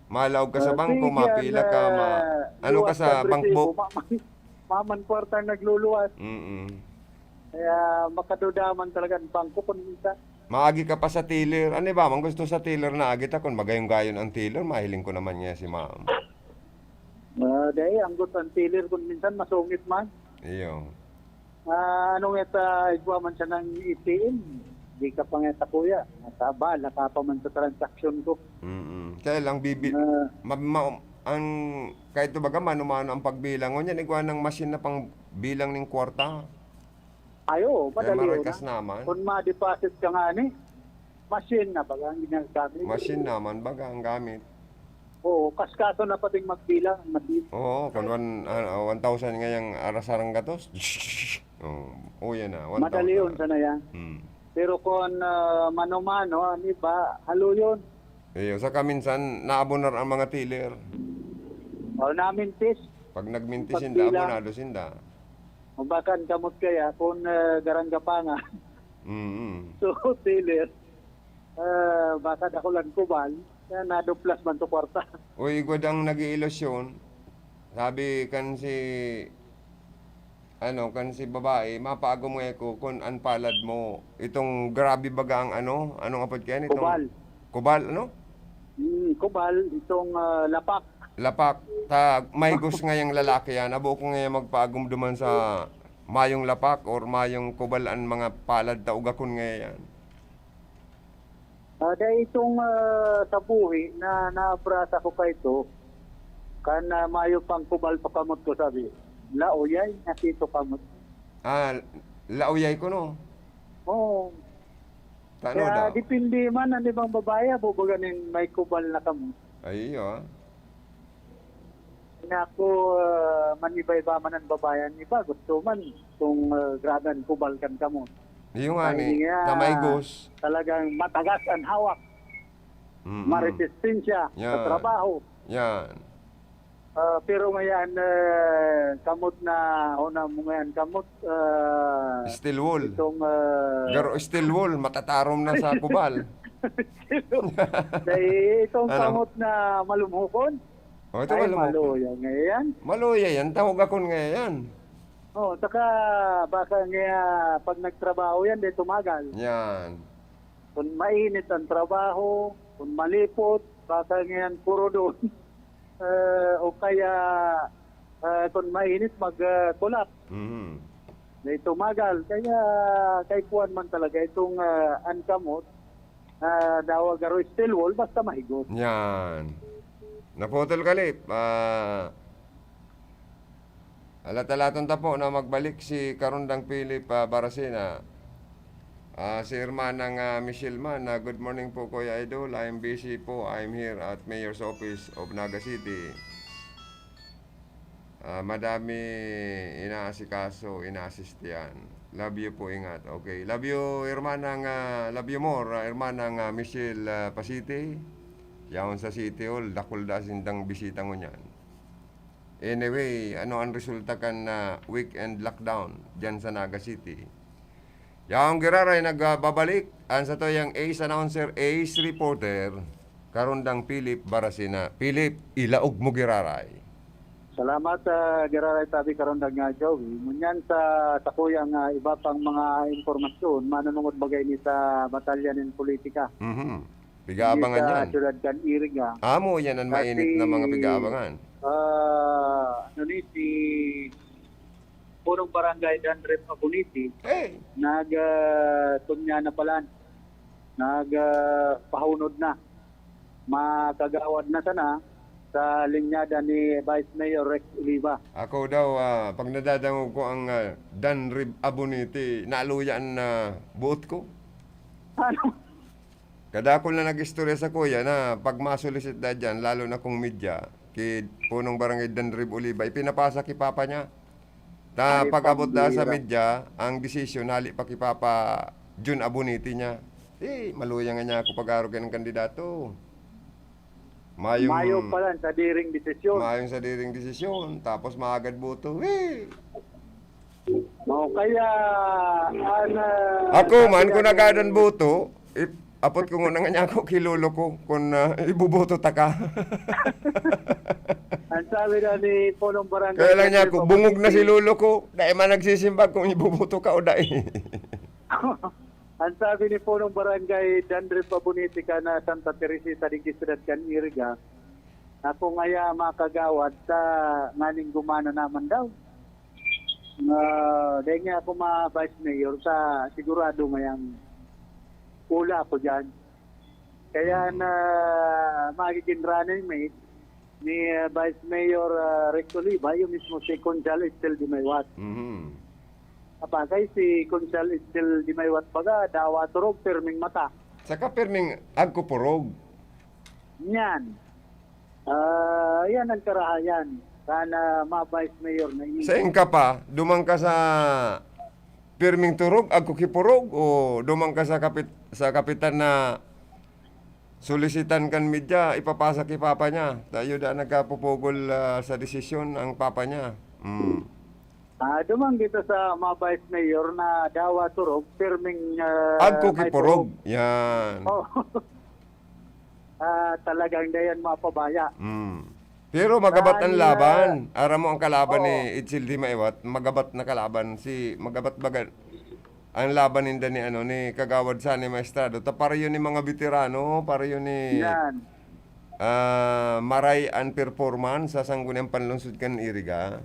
Malaog ka sa Ah, bangko, sige, mapila yan, ka, ma-, ah, ano ka luwas sa ang bank resibo, book. ma-, ma-, maman kwarta ang nagluluwas. Mm-mm. Kaya makaduda man talaga ang bangko kung minsan. Maagi ka pa sa teller. Ano ba, man gusto sa teller na agi ta kung magayon-gayon ang teller, mahiling ko naman niya si ma'am. Ah, dai, anggot ang teller kung minsan masungit man. Iyo. Ah, ano nga ta, igwa man siya ng A T M. Di ka pa nga ta, kuya. Nasa abala ka pa man sa transaksyon ko. Mm-mm. Kaya lang, bibi-, Ah. ma-, ma-, ang, kahit baga, mano-mano ang pagbilang. Ngunyan, igwa ng machine na pang bilang ning kwarta. Ay, oo, Kaya madali yun, marikas ah. naman. Kung ma-deposit ka nga ni, machine na baga ang ginagamit. Machine naman baga ang gamit. Oo, kaskaso na pating magbilang, machine. Oo, kung one, ah, one thousand ngayang arasarang gatos, oh, oh, yan na, Madali one thousand. yun, sana yan. Hmm. Pero kung, ah, mano-mano, ang iba, halo yun. Iyo, saka minsan, naabonar ang mga teller. O, namintis. Pag nagmintis Pag sinda, bilang. abonado sinda. O, baka ang kamot kaya, kung, ah, garang gapangan. Mm. So, teller, ah, baka dakulan kubal, kaya naduplas man to kwarta. Uy, igwa dang nag-iilusyon. Sabi kan si, ano, kan si babae, "Mapaagom ngaya ko kun an palad mo." Itong grabe baga ang ano, anong apod kaya nitong Kubal. Kubal, ano? Hmm, kubal, itong, ah, lapak. Lapak. Ta, may gus ngayang lalaki yan. Abo ko ngaya magpaagom duman sa mayong lapak or mayong kubal an mga palad ta ugakon ngaya yan. Ah, dai itong, ah, sa buhi na naabrasa ko kaito, kan, ah, mayo pang kubal pa kamot ko, sabi, "Lauyay, nasito kamot." Ah, lauyay ko, no? Oo. Tano Kaya daw? depende man, an ibang babae, abo baga nin may kubal na kamot. Ay, iyo, ah. Naku, ah, maniba-iba man an babae, an iba gusto man kung, ah, grabe an kubal kan kamot. Iyo nga Ay, ni, nga. na may gus. Talagang matagas an hawak. Mm-mm. Maresistensya sa Yan. trabaho. Yan. Ah, pero ngayon, ah, kamot na, una mo ngayon, kamot, ah, Steel wool. itong, ah, Garo steel wool, matatarom na sa kubal. Dahil itong Ano? kamot na malumhukon, Oh, ito Ay, malumok. maluya nga yan. Maluya yan. Tawag akon nga yan. Oh, saka baka nga pag nagtrabaho yan, di tumagal. Yan. Kung mainit ang trabaho, kung malipot, baka nga yan puro doon. Eh, o kaya, eh, kung mainit, mag, eh, collapse. Mhm. Di tumagal. Kaya kay kuwan man talaga itong, ah, ankamot, ah, dawa garo steel wool, basta mahigot. Yan. Naputol ka, Lip. Ah, alat-alaton ta po na magbalik si Karundang Philip, ah, Baracena. Ah, si Hermanang, ah, Michelle man, ah, "Good morning po, Kuya Idol. I'm busy po. I'm here at Mayor's Office of Naga City." Ah, madami inaasikaso, inaasistihan. Love you po, ingat. Okay. Love you, hermana nga, love you more, ah, hermana nga Michelle, ah, Pasiti. Yaon sa City Hall, dakul daa sindang bisita ngunyan. Anyway, ano ang resulta kan, ah, weekend lockdown diyan sa Naga City? Yaong giraray nagbabalik ang satuyang ace announcer, ace reporter, Karondang Philip Baracena. Philip, ilaog mo giraray. Salamat, ah, giraray tabi, Karondang, ah, Joey. Ngunyan sa sakuyang, ah, iba pang mga impormasyon, manunungod bagay ni sa batalya nin politika. Mhm. Pigaabangan Hindi sa yan. Siyudad kan Iriga. Amo yan ang Dati, mainit na mga pigaabangan. Ah, ano ni, si Punong Barangay Danrep Abuniti, Hey! nag, ah, tunya na pala, nag, ah, pahunod na. Makagawad na sana sa linyada ni Vice Mayor Rex Oliva. Ako daw, ah, pag nadadangog ko ang, ah, Danrib Abuniti, naluya an, ah, buot ko. Ano? Kadakul na nag-istorya sa kuya na pag masulisit na dyan, lalo na kung media, ki Punong Barangay Danrib Oliva, ipinapasa ki papa niya. Ta, Ay, pag-abot na sa pambira. Media, ang desisyon, hali pa ki Papa Jun Abuniti niya. Eh, maluya nga niya ako pag-arog ng kandidato. Mayong Mayo pa lang sa diring desisyon. Mayong sa diring desisyon, tapos maagad boto. Eh! O, kaya, an, ah, Ako sabi man, kung nga ni nagadan boto, ip-, apot ko muna nga niya ako kay lolo ko, kung, ah, iboboto ta ka. Ang sabi na ni Punong Barangay Kaya lang niya Jeffrey ako, bungog na si Babuti. Lolo ko, dai man nagsisimbag kung iboboto ka o dai. Ang sabi ni Punong Barangay Dandre Pabonete ka na Santa Teresita digdi Syudad kan Iriga, na kung aya makagawad ta nganing gumana naman daw. Ah, dahil nga ako ma-vice mayor sa sigurado ngayang ula ako dyan. Kaya Mm. na magiging running mate ni, ah, Vice Mayor, ah, Rex Oliva, yung mismo si Conchal Excel Dimaywat. Mhm. Sabagay, si Conchal Excel Dimaywat baga, dawa turog, pirming mata. Saka pirming agkupurog. Yan. Ah, yan ang karahayan. Sana ma-vice mayor na ini. Sain ka pa? Duman ka sa pirming turog, agkukipurog, o duman ka sa kapit-, sa kapitan na solisitan kan media, ipapasa ki papa niya. Tayo da nagkapupugol, ah, sa desisyon ang papa niya. Mm. Ah, duman kita sa ma-vice mayor na dawa turog, pirming, ah, Agkukipurog. may turog. Yan. Oh. Ah, talagang dayan mapabaya. Mm. Pero magabat ang Dahil, laban. ah, Aram mo ang kalaban ni oo. Edsel Dimaywat, magabat na kalaban. Si, magabat baga, ang laban ninda ni, ano, ni Kagawad Sonny Maestrado. Ta pareho ni mga veterano, pareho ni, Yan. ah, maray an performance sa Sangguniang Panlungsod kan Iriga.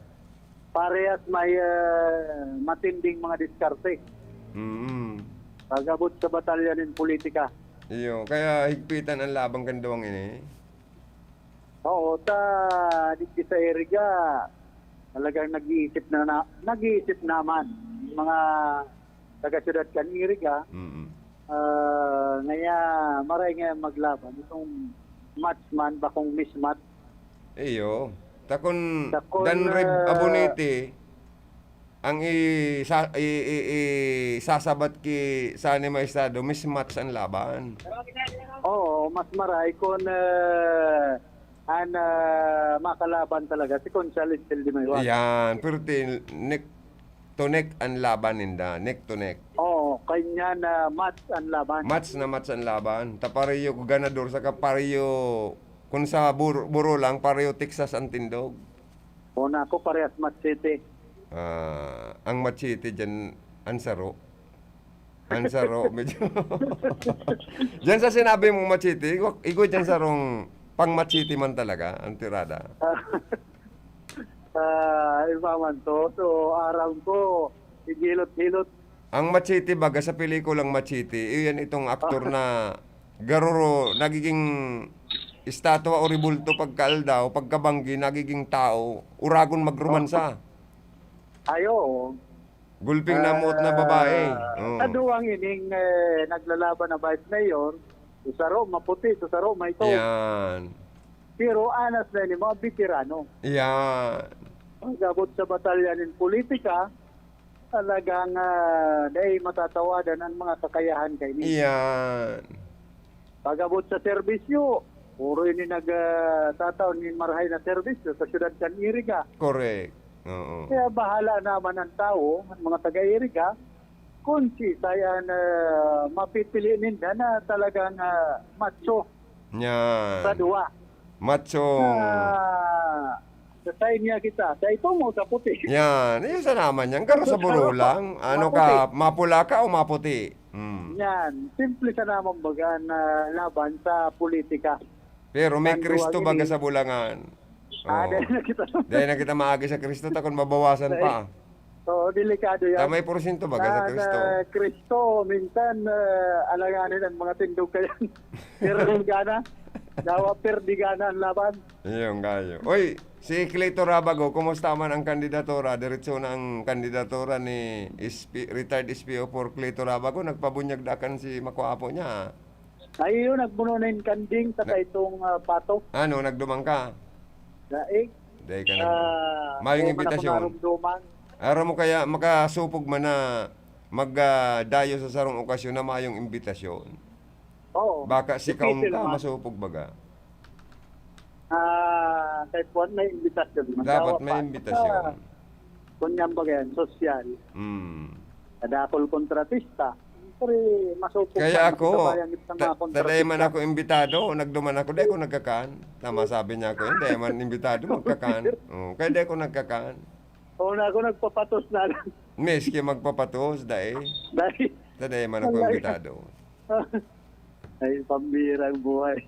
Parehas may, ah, matinding mga diskarte. Mm. Pag-abot sa batalya nin politika. Iyo, kaya higpitan ang laban kan duwang ini. Oo, ta digdi sa Iriga, talagang nag-iisip na, na nag-iisip naman yung mga taga-syudad kan Iriga. Mm. Ah, ngaya maray ngaya maglaban itong match man, bakong mismatch. Iyo. Ta kun Dakul Danrib na Abuniti, ang i-, sa-, i-, i-, isasabat ki Sonny Maestrado, mismatch ang laban. Oo, mas maray kun, ah, an, ah, makalaban talaga si Conchal Excel Dimaywat. Yan, pero ti-, neck to neck ang laban ninda, neck to neck. Oo, kanya na match ang laban. Match na match ang laban. Ta pareho ganador saka pareho, kun sa bur-, buro lang, pareho Texas ang tindog. Una ko, parehas machete. Ah, ang machete dyan, ang saro. Ang saro, medyo dyan sa sinabi mong machete, igwa, igwa dyan sarong pang machete man talaga, ang tirada. Ah, iba man to. So, aram ko, higilot-hilot. Ang Machete baga sa pelikulang Machete, iyan itong aktor na garuro, nagiging estatwa o rebulto pagkaaldaw, pagkabanggi, nagiging tao, uragon magrumansa. Ay, oo. Gulping namuot na babae. Ah, Oo. Sa duwang ining, eh, naglalaban na vice mayor, sa saro maputi, sa saro may itom. Yan. Pero anas na ini, mga veterano. Yan. Pag-abot sa batalya nin politika, talagang, ah, dai matatawadan ang mga kakayahan kaini. Iyan. Pag-abot sa serbisyo, Puro ini nag, ah, tataw nin marahay na serbisyo sa siyudad kan Iriga. Correct. Oo. Kaya bahala naman ang tawo, ang mga taga-Iriga, kung si Sayan, ah, mapipili ninda na talagang, ah, macho Yan. sa duwa. Macho. Ah, sa niya kita, sa ito mo sa puti. Yan. Yun sa naman yan. Garo sa Tapos, buro ano pa? lang. Ano Maputi. ka, mapula ka o maputi? Hmm. Yan. Simple sa naman baga na laban sa politika. Pero may Ang Kristo duwag baga ini. sa bulangan. Ah, Oo. dahil na kita. Dahil na kita maagi sa Kristo, takon mabawasan Dahil pa. Oo, delikado yan. Ta may porsyento baga sa Na, Kristo. na Kristo, minsan, ah, alanganin ang mga tindog kaya. Pero gana, dawa perdi gana ang laban. Ayun, gayo. Uy, si Cleto Rabago, kumusta man ang kandidatura? Diretso na ang kandidatura ni S P, retired S P O four Cleto Rabago. Nagpabunyag dakan si makwapo niya. Ay, yun, nagbuno na yung kanding sa Na- kaitong, ah, pato. Ano, nagduman ka? Daig. Dahil ka nag- Ah, Mayong oo, man ako imbitasyon. narumduman. Aram mo kaya, makasupog man na mag, ah, dayo sa sarong okasyon na mayong imbitasyon. Oo. Baka si Depende kaon ka, naman. masupog baga. Ah, kay Juan, may imbitasyon. Dapat Masawa may pa. imbitasyon. Ah, kunyan ba yan? Sosyal. Mm. Kadakol kontratista. Siyempre, masupog Kaya ka, ako, makasabayan itong ta-, mga taday man kontratista. ako imbitado, nagduman ako, di ako nagkakan. Tama sabi niya ako, hindi man imbitado, magkakan. Oh, kaya di ako nagkakan. Oo na ako, nagpapatos na lang. Miski magpapatos, dai. Dai. Taday man ako Wala. imbitado. Ay, pambirang buhay.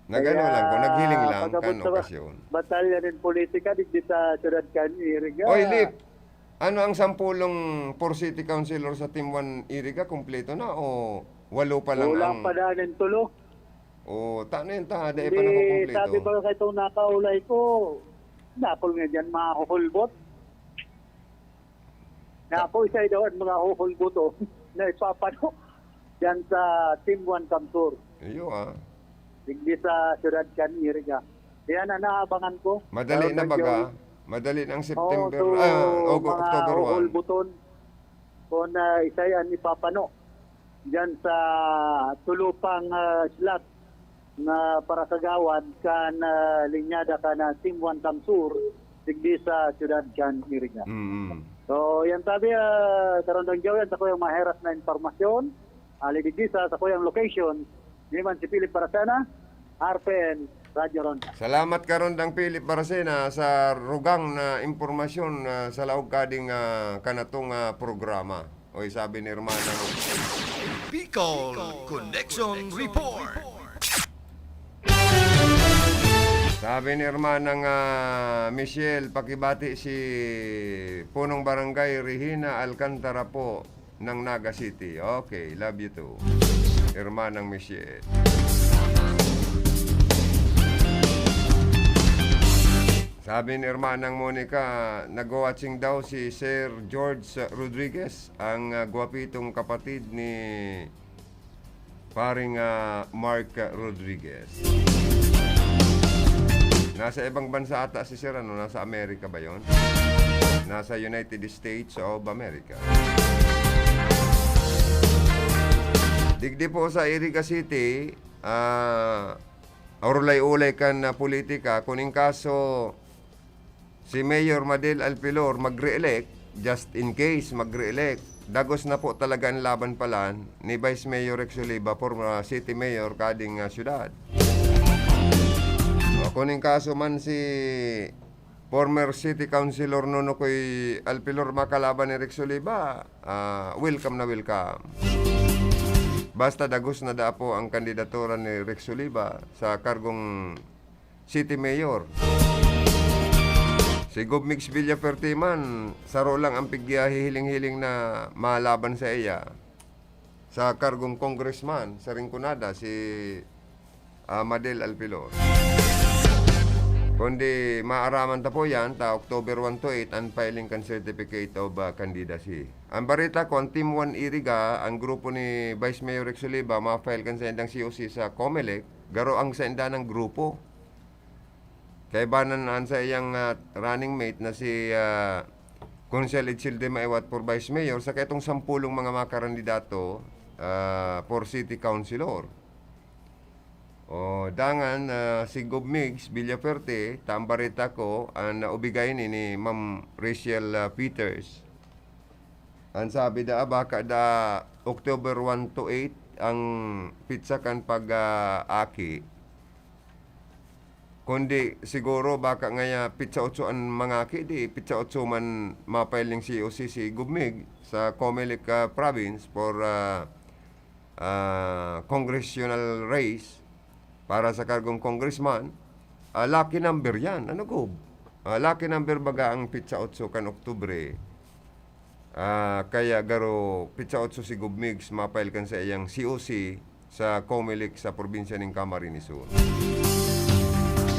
Nagano Kaya, lang ko, naghiling lang pag-abot kan sa ba-, okasyon. batalya nin politika, digdi sa siyudad kan Iriga. Oy, Lip, ano ang sampulong four city councilor sa Team One Iriga? Kumpleto na o walo pa lang Wala ang pa daan ang tulo. O, ta-, ano yun ta? Dai pa Hindi, nakukumpleto. sabi ba sa itong nakaulay ko, napol nga dyan, mahuhulbot. Na ako, isa daw ang mga huhulbuto na ipapano diyan sa Team One Camsur. Iyo, ah. Digdi sa siyudad kan Iriga. Yan ang naabangan ko. Madali Pero na medyo baga. Madali na ang Oo, September, so, ah, Ogo-, mga October one. huhulbuton. Kung, ah, isa yan ipapano diyan sa tulupang, ah, slot na para sa gawad kan, ah, linyada kan, ah, Team One Camsur, digdi sa siyudad kan Iriga. Mm. So, yan sabi, ah, Karondang Joe, yan sa kuyang maheras na impormasyon. Ali digdi sa, sa kuyang location, di man si Philip Baracena, R P N, Radyo Ronda. Salamat, Karondang Philip Baracena, sa rugang na impormasyon, ah, sa laog kading, ah, kanatong, ah, programa. Oy, sabi ni Hermana. Bicol Connection Report. Sabi ni Hermanang, ah, Michelle, pakibati si Punong Barangay Regina Alcantara po ng Naga City. Okay, love you too. Hermanang Michelle. Sabi ni Hermanang Monica, nagwa-watching daw si Sir George Rodriguez, ang, ah, gwapitong kapatid ni paring, ah, Mark Rodriguez. Nasa ibang bansa ata si Sir, ano, nasa Amerika ba yon? Nasa United States of America. Digdi po sa Iriga City, ah, Orulay-ulay kan, ah, politika, kun in kaso si Mayor Madel Alpilor mag-re-elect, just in case mag-re-elect, dagos na po talaga ang laban palan ni Vice Mayor Rex Oliva, former, ah, city mayor kading, ah, syudad. O, kun in kaso man si former City Councilor Nonocoy Alpilor makalaban ni Rex Oliva, ah, welcome na welcome. Basta dagos na daa po ang kandidatura ni Rex Oliva sa kargong City Mayor. Si Gov Mix Villafuerte man, saro lang ang pighihiling-hiling na malaban sa iya. Sa kargong congressman sa Rinconada, si, ah, Madel Alpilor. Kundi maaraman ta po yan, ta October one to eight, ang filing kan Certificate of, ah, Candidacy. Ang bareta ko, ang Team One Iriga, ang grupo ni Vice Mayor Rex Oliva, ma-file kan saindang C O C sa Comelec, garo ang sainda ng grupo. Kaibanan an saiyang, ah, running mate na si, ah, Consel Edsel de Maiwat for Vice Mayor, saka itong sampulong mga makarandidato, ah, for City Councilor. O, dangan, ah, si Gov Migs Villafuerte, ta ang bareta ko, an naubigay ni, ni Ma'am Rachel, ah, Peters. An sabi da, baka da October one to eight ang pitsa kan pag, ah, aki. Kundi siguro baka ngaya pitsa otso an mangaki, di pitsa otso man ma-file ning C O C si Gov Mig sa Comelec, ah, province for, ah, ah, congressional race para sa kargong congressman. Ah, lucky number yan. Ano, Gov? Ah, lucky number baga ang pitsa otso kan Oktubre. Ah, kaya garo pitsa otso si Gov Migs ma-file kan saiyang C O C sa Comelec sa probinsya nin Camarines Sur.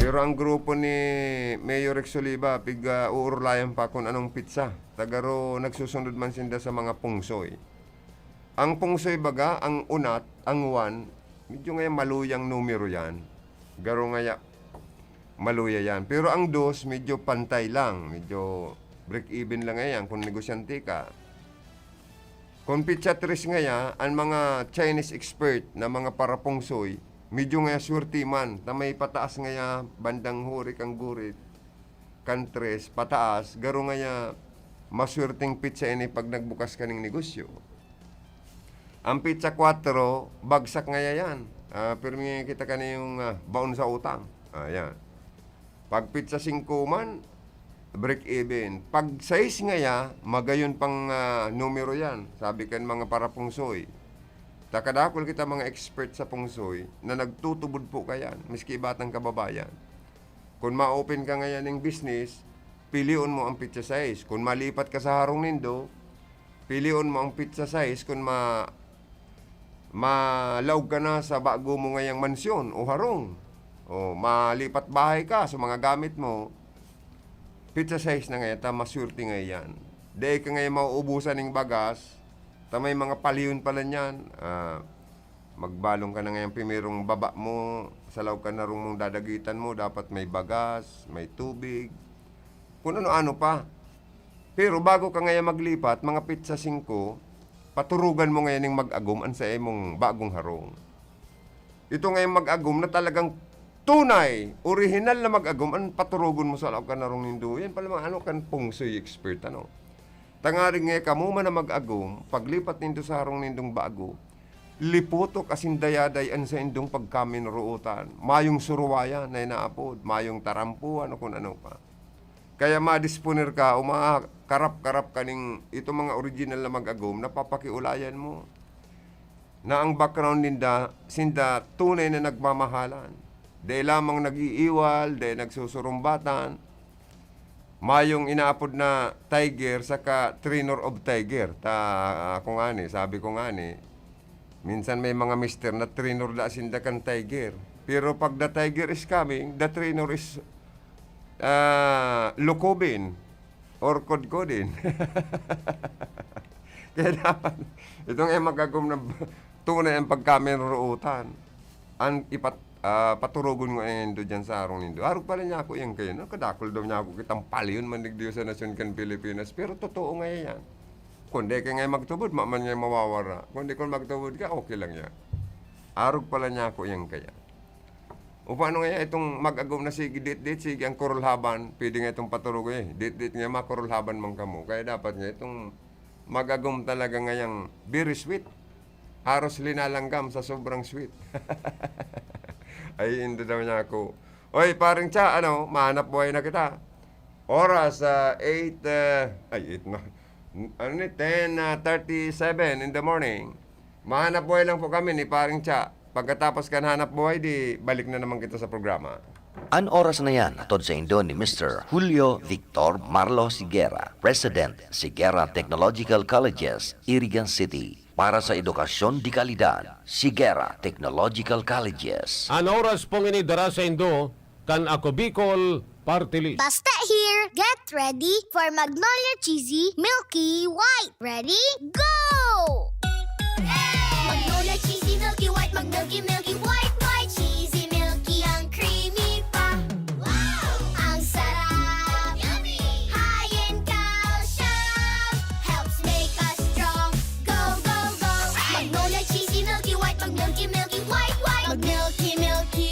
Pero ang grupo ni Mayor Rex Oliva, pig, ah, uurulayan pa kun anong pitsa. Ta garo nagsusunod man sinda sa mga pungsoy. Ang pungsoy baga, ang unat, ang one, medyo ngayon maluyang numero yan. Garo ngaya, maluya yan. Pero ang dos, medyo pantay lang. Medyo break-even lang yan kung negosyante ka. Kung pitsa tres ngaya, ang mga Chinese expert na mga parapungsoy, medyo ngaya swerte man, ta may pataas ngaya bandang hurik ang gurit kan tres pataas, garo ngaya maswerteng pitsa ini pag nagbukas ka ning negosyo. Ang pitsa kwatro, bagsak ngaya yan. Ah, pero may kita ka na yung, ah, baon sa utang. Ah, yan. Pag pitsa singko man, break even. Pag sais ngaya, magayon pang, ah, numero yan. Sabi kan mga parapungsoy. Ta kadakul kita mga expert sa pungsoy na nagtutubod po kayan, miski batang kababayan. Kun ma-open ka ngayon ning business, pilion mo ang pitsa sais. Kun malipat ka sa harong nindo, pilion mo ang pitsa sais kun ma-, malaog ka na sa bago mo ngayang mansyon o harong. O malipat bahay ka sa mga gamit mo, pitsa sais na ngayon, ta maswerte ngayon. Dai ka ngayon mauubusan ning bagas, ta may mga paliyon pala niyan. Ah, magbalong ka na ngayong primerong baba mo, sa laog kan harong mong dadagitan mo, dapat may bagas, may tubig, kun ano-ano pa. Pero bago ka ngayon maglipat, mga pitsa singko, paturugan mo ngayon ning mag-agom an sa imong bagong harong. Ito ngayong mag-agom na talagang tunay, orihinal na mag-agom, an paturugon mo sa laog kan harong nindo. Yan pala mga ano kan feng shui expert, ano. Tangaring nga kamo man na mag-agom, paglipat nindo sa harong nindong bago, liputok asin dayaday an saindong pagkaminorootan. Mayong suruwayan na inaapod, mayong tarampuan o kun ano pa. Kaya madisponer ka o makarap-karap ka ning itong mga original na mag-agom na papakiulayan mo, na ang background ninda, sinda tunay na nagmamahalan. Dai lamang nag-iiwal, dai nagsusurumbatan. Mayong inaapod na tiger saka trainer of tiger. Ta, ako ngani, sabi ko ngani, minsan may mga mister na trainer da sinda kan tiger. Pero pag the tiger is coming, the trainer is, ah, lukubin or kodkodin. Kaya dapat, itong ay magagom na tunay ang pagkaminorootan. Ang ipat-, ah, paturugon ko nindo dyan sa harong nindo. Arog pala niya ako yan kayo, no? Kadakol daw niya ako kitang paliyon, manigdiyo sa nasyon kan Pilipinas. Pero totoo nga yan. Kung di ka nga magtubod, maman nga mawawara. Kung di ka magtubod ka, okay lang yan. Arog pala niya ako yan kaya. O paano nga itong mag-agom na sige, dit-dit, sige, ang kurulhaban, pwede nga itong paturugo eh. Dit-dit nga makurulhaban man kamo. Kaya dapat nga itong mag-agom talaga ngayang very sweet. Haros linalanggam sa sobrang sweet. Ay, hindi daw niya ako. Oy, paring Cha, ano, mahanap buhay na kita. Oras, ah, eight, ah, ay, eight na. Ano ni, ten, ah, thirty-seven in the morning. Mahanap buhay lang po kami ni paring Cha. Pagkatapos kan hanap buhay, di balik na naman kita sa programa. An oras na yan, hatod saindo ni Mister Julio Victor Marlo Siguera, President, Siguera Technological Colleges, Irigan City. Para sa edukasyon de kalidad, Siguera Technological Colleges. An oras pong ini dara saindo kan Ako Bicol Party List. Basta here, get ready for Magnolia Cheesy Milky White. Ready? Go! Magnolia Cheesy Milky White, mag-milky, milky, white, white, cheesy, milky, ang creamy pa. Wow! Ang sarap! Yummy! High in calcium, helps make us strong. Go, go, go! Magnolia Cheesy Milky White, mag-milky, milky, white, white, mag-milky, milky,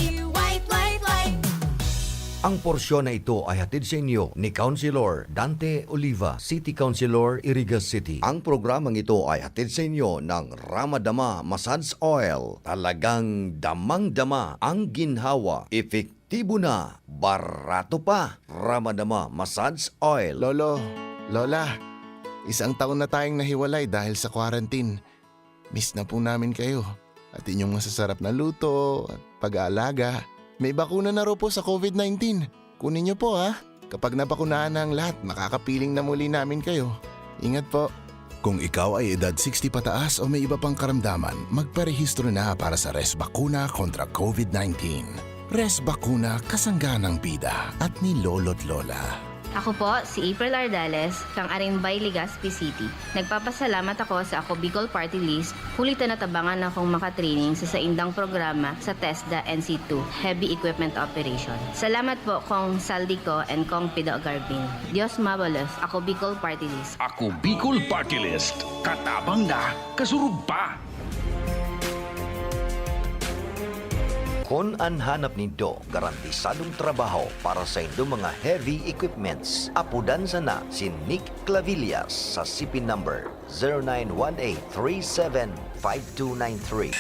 Ang porsyon na ito ay hatid sa inyo ni Councilor Dante Oliva, City Councilor, Iriga City. Ang programang ito ay hatid sa inyo ng Ramadama Massage Oil. Talagang damang-dama ang ginhawa. Epektibo na, barato pa. Ramadama Massage Oil. Lolo, Lola, isang taon na tayong nahiwalay dahil sa quarantine. Miss na po namin kayo at inyong masasarap na luto at pag-aalaga. May bakuna na raw po sa covid nineteen. Kunin niyo po, ha. Kapag nabakunahan na ang lahat, makakapiling na muli namin kayo. Ingat po. Kung ikaw ay edad sixty pataas o may iba pang karamdaman, magparehistro na para sa Res Bakuna kontra covid nineteen. Res Bakuna, kasangga ng bida at ni Lolo't Lola. Ako po si April Ardales, kang Arimbay, Legazpi City. Nagpapasalamat ako sa Ako Bicol Party List, huli ta natabangan akong makatraining sa saindang programa sa TESDA N C two, Heavy Equipment Operation. Salamat po, Kong Saldico and Kong Pido Garbin. Dios mabalos, Ako Bicol Party List. Ako Bicol Party List. Katabang na, kasurog pa. Kun an hanap nindo garantisadong trabaho para sa indo mga heavy equipments, apodan sana si Nick Clavillas sa C P number zero nine one eight three seven five two nine three.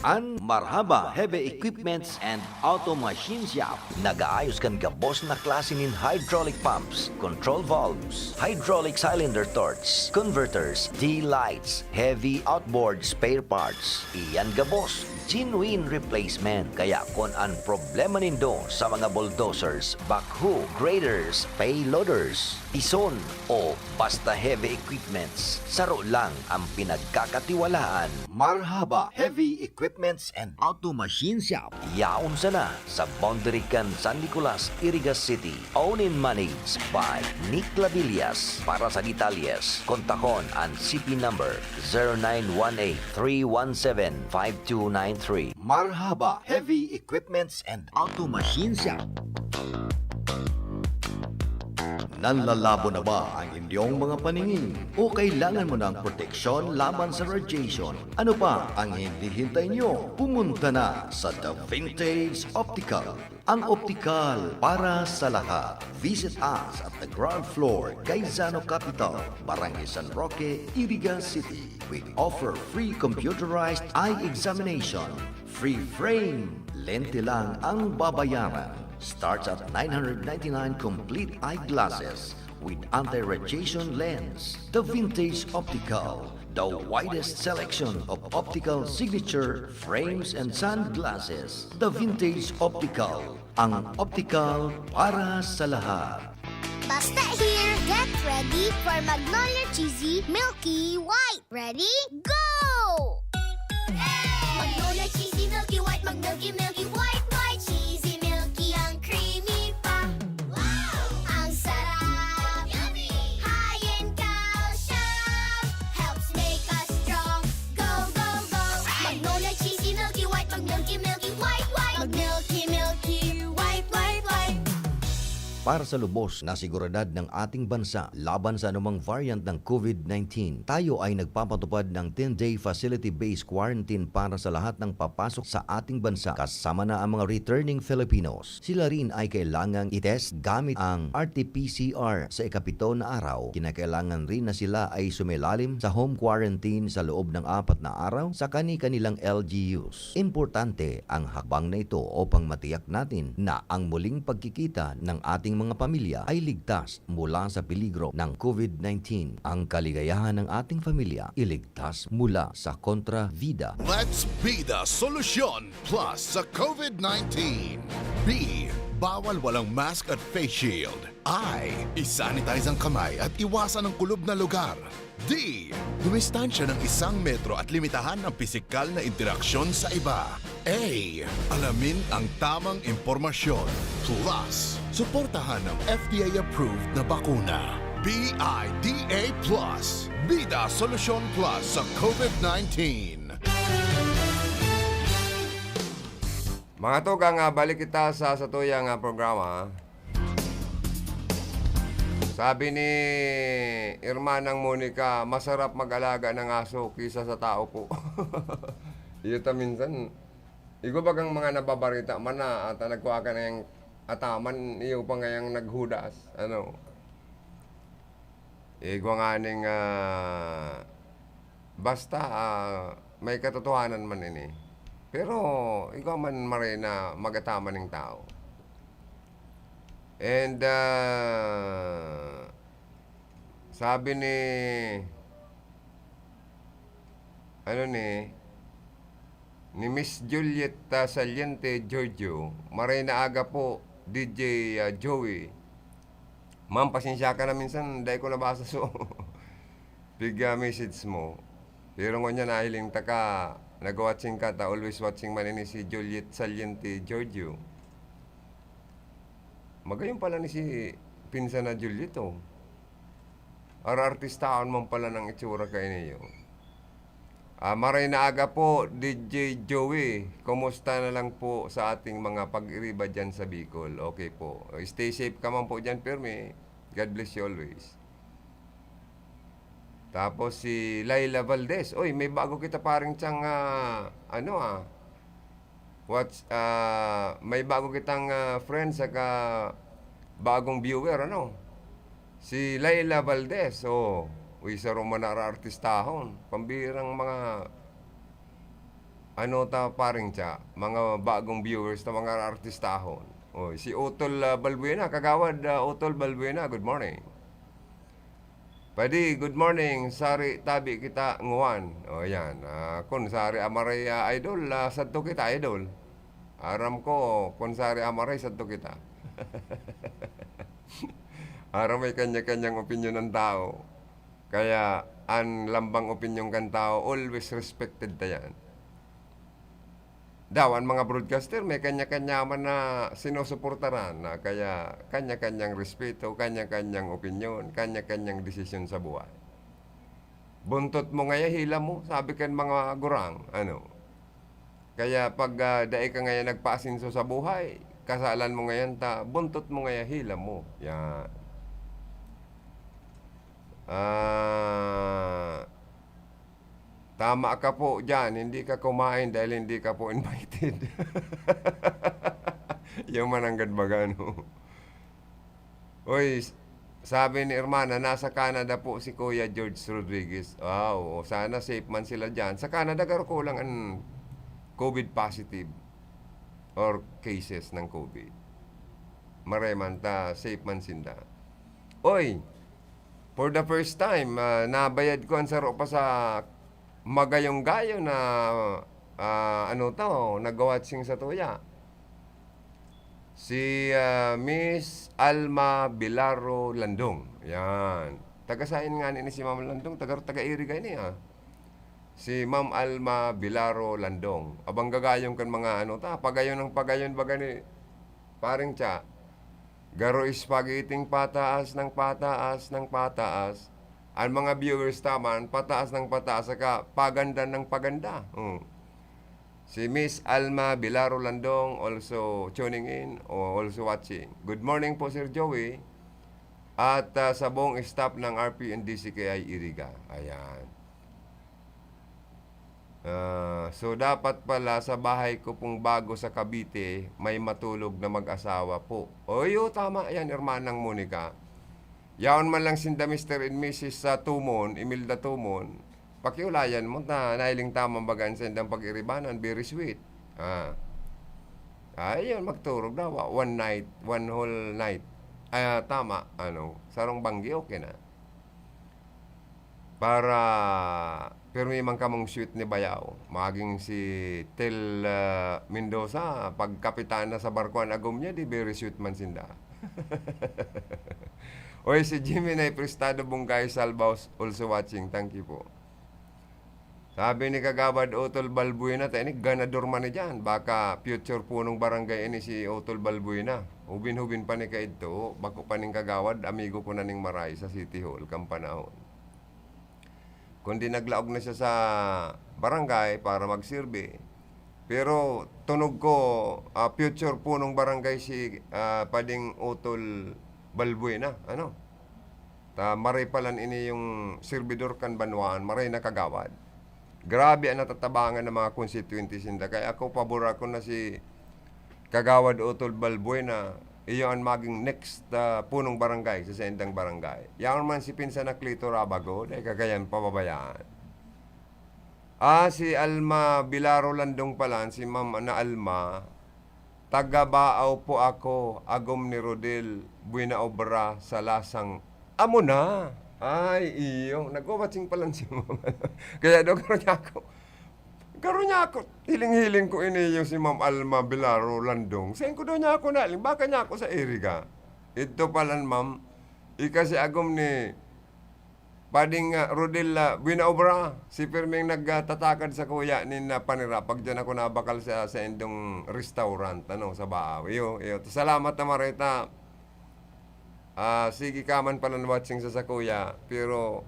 An Marhaba Heavy Equipments and Auto Machine Shop nagaayos kan gabos na klase nin hydraulic pumps, control valves, hydraulic cylinder torch, converters, D-lights, heavy outboard spare parts. Iyan gabos, genuine replacement. Kaya kun an problema nindo sa mga bulldozers, backhoe, graders, payloaders, pison, o basta heavy equipments, saro lang ang pinagkakatiwalaan. Marhaba Heavy Equipments and Auto Machine Shop. Yaon sana sa boundary kan San Nicolas, Iriga City. Owned and managed by Nick Lavillas. Para sa detalyes, kontakon an C P number zero nine one eight three one seven five two nine three. Marhaba Heavy Equipments and Auto Machine Shop. Nanlalabo na ba ang inyong mga paningin? O kailangan mo ng proteksyon laban sa radiation? Ano pa ang hinihintay nyo? Pumunta na sa The Vintage Optical. Ang optikal para sa lahat. Visit us at the ground floor, Gaisano Capital, Barangay San Roque, Iriga City. We offer free computerized eye examination. Free frame. Lente lang ang babayaran. Starts at nine hundred ninety-nine complete eyeglasses with anti-radiation lens. The Vintage Optical, the widest selection of optical signature frames and sunglasses. The Vintage Optical, ang optical para sa lahat. Basta here, get ready for Magnolia Cheesy Milky White. Ready? Go! Magnolia Cheesy Milky White, mag-milky, milky, white, white, cheesy, milky, ang creamy pa. Wow! Ang sarap! Yummy! High in calcium, helps make us strong. Go, go, go! Magnolia Cheesy Milky White, mag-milky, milky, white, white, mag-milky, milky, white, white, white. Para sa lubos na seguridad ng ating bansa laban sa anumang variant ng covid nineteen, tayo ay nagpapatupad ng ten-day facility-based quarantine para sa lahat ng papasok sa ating bansa, kasama na ang mga returning Filipinos. Sila rin ay kailangang i-test gamit ang R T P C R sa ikapito na araw. Kinakailangan rin na sila ay sumilalim sa home quarantine sa loob ng apat na araw sa kani-kanilang L G Us. Importante ang hakbang na ito upang matiyak natin na ang muling pagkikita ng ating mga pamilya ay ligtas mula sa peligro ng covid nineteen. Ang kaligayahan ng ating pamilya iligtas mula sa kontrabida. Let's be the solution plus sa covid nineteen. B, bawal walang mask at face shield. I, isanitize ang kamay at iwasan ang kulob na lugar. D, dumistansya ng isang metro at limitahan ang pisikal na interaksyon sa iba. A, alamin ang tamang impormasyon. Plus, suportahan ang F D A-approved na bakuna. B I D A plus, Bida Solusyon Plus sa covid nineteen. Mga tugang, ah, balik kita sa satuyang, ah, programa. Sabi ni Hermanang Monica, "Masarap mag-alaga ng aso kaysa sa tao po." Iyo ta minsan, Igwa bagang mga nababarita man na ata nagkua ka na yang ataman, iyo pa ngayang naghudas, ano? Igwa nganing, ah, basta, ah, may katotohanan man ini. Pero igwa man maray na mag-ataman ning tawo. And, ah, sabi ni, ano ni, ni Miss Juliet, ah, Saliente Giorgio, "Maray na aga po, D J, ah, Joey. Ma'am, pasensya ka na minsan, dai ko nabasa so pig, ah, message mo. Pero ngunyan, nahiling ta ka, nag-watching ka, ta always watching man ini si Juliet Saliente Giorgio." Magayon pala ni si pinsan na Juliet, oh. Arartistahon man pala ng itsura kaini, oh. Ah, maray na aga po, D J Joey. Kumusta na lang po sa ating mga pag-iriba dyan sa Bicol? Okay po. Stay safe ka man po dyan, Permi. God bless you always. Tapos si Laila Valdez. Oy, may bago kita paring tiyang, ah, ano, ah, what's, ah, may bago kitang, ah, friend saka bagong viewer, ano? Si Laila Valdez, oh. Uy, saro man na artistahon. Pambirang mga, ano ta, paring tiya, mga bagong viewers ta, mga artistahon. Oh, si Utol, ah, Balbuena, Kagawad, ah, Utol Balbuena, good morning. Padi, good morning, sari tabi kita nguan. O, yan. Ah, kun sari amaray, ah, idol, ah, sadto kita, idol. Aram ko, kun sari amaray, sadto kita. Aram, may kanya-kanyang opinyon ang tao. Kaya, an lambang opinyon kan tao, always respected ta yan. Daw, an mga broadcaster may kanya-kanya man na sinusuportaran na kaya kanya-kanyang respeto, kanya-kanyang opinyon, kanya-kanyang desisyon sa buhay. "Buntot mo ngaya, hila mo," sabi kan mga gurang, ano. Kaya pag, ah, dai ka ngaya nagpaasenso sa buhay, kasalan mo ngayan ta, buntot mo ngaya, hila mo. Yan. Ah, Tama ka po diyan, hindi ka kumain dahil hindi ka po invited. Yung mananggad baga, no? Uy, s-, sabi ni Hermana, nasa Canada po si Kuya George Rodriguez. Wow, sana safe man sila diyan. Sa Canada, garo kulang an COVID positive or cases ng COVID. Maray man ta, safe man sinda. Oy, for the first time, ah, nabayad ko ang saro pa sa magayong-gayo na, ah, ano to, nagwa-watching sa tuya. Si, ah, Miss Alma Bilaro Landong. Yan. Taga sain nga ni si Ma'am Landong? Taga, taga Iriga ini, ah. Si Ma'am Alma Bilaro Landong. Abang gagayong kan mga ano ta, pagayon ng pagayon baga ni Paring Cha. Garo spaghetti pataas ng pataas ng pataas. Ang mga viewers ta man, pataas ng pataas, saka paganda ng paganda. Hmm. Si Miss Alma Bilaro Landong also tuning in o also watching. Good morning po, Sir Joey. At, ah, sa buong staff ng R P N D C K I Iriga. Ayan. Ah, so dapat pala sa bahay ko pong bago sa Cavite, may matulog na mag-asawa po. Oy, oo, tama yan, Hermanang Monica. Yaon man lang sinda Mister and Missus sa Tumon, Imelda Tumon, pakiulayan mo ta, nahiling ta man baga an saindang pag-iribanan, very sweet. Ah. Ayun, magturog na, wa-, one night, one whole night. Ah, tama, ano, sarong banggi, okay na. Para pirmi man kamong sweet ni bayaw. Maging si Tel, ah, Mendoza, pag kapitan na sa barko an agom niya, di very sweet man sinda. Oy, si Jimmy na Prestado Bungkay Salbaos also watching. Thank you po. Sabi ni Kagawad Utol Balbuena, ta ini ganador man ni diyan. Baka future punong barangay ini si Utol Balbuena. Hubin-hubin pa ni kaidto, bako pa ning Kagawad, amigo ko na ning maray sa City Hall kan panahon. Kundi naglaog na siya sa barangay para magsirbi. Pero tunog ko, ah, future punong barangay si, ah, Pading Utol Balbuena, ano? Ta maray palan ini yung serbidor kan banwaan, maray na kagawad. Grabe ang natatabangan ng mga konstituyente sinda. Kaya ako, pabor ako na si Kagawad Otto Balbuena, iyo ang maging next, ah, punong barangay sa saindang barangay. Yaon man si Pinsan Anacleto Rabago, dai ka kayang pababayaan. Ah, si Alma Bilaro Landong pala, si Ma'am na Alma, "Taga Baaw po ako, agom ni Rodel Buenaobra sa Lasang." Amo na! Ay, iyo. Nagwawatsing pala si Ma'am. Kaya daw garo niya ako. Garo niya ako. Hiling-hiling ko ini yung si Ma'am Alma Bilaro Landong. Sain ko daw niya ako na, baka niya ako sa Iriga. Ito pala, ma'am. Ika si agom ni Pading, ah, Rodel, ah, Buenaobra, si Ferming nagtatakad sa kuya nin, ah, panira. Pag diyan ako nabakal sa, sa indong restaurant, ano, sa Baaw. Iyo, iyo. Salamat na, Marita. Ah, sige ka man pala watching sa, sa kuya, pero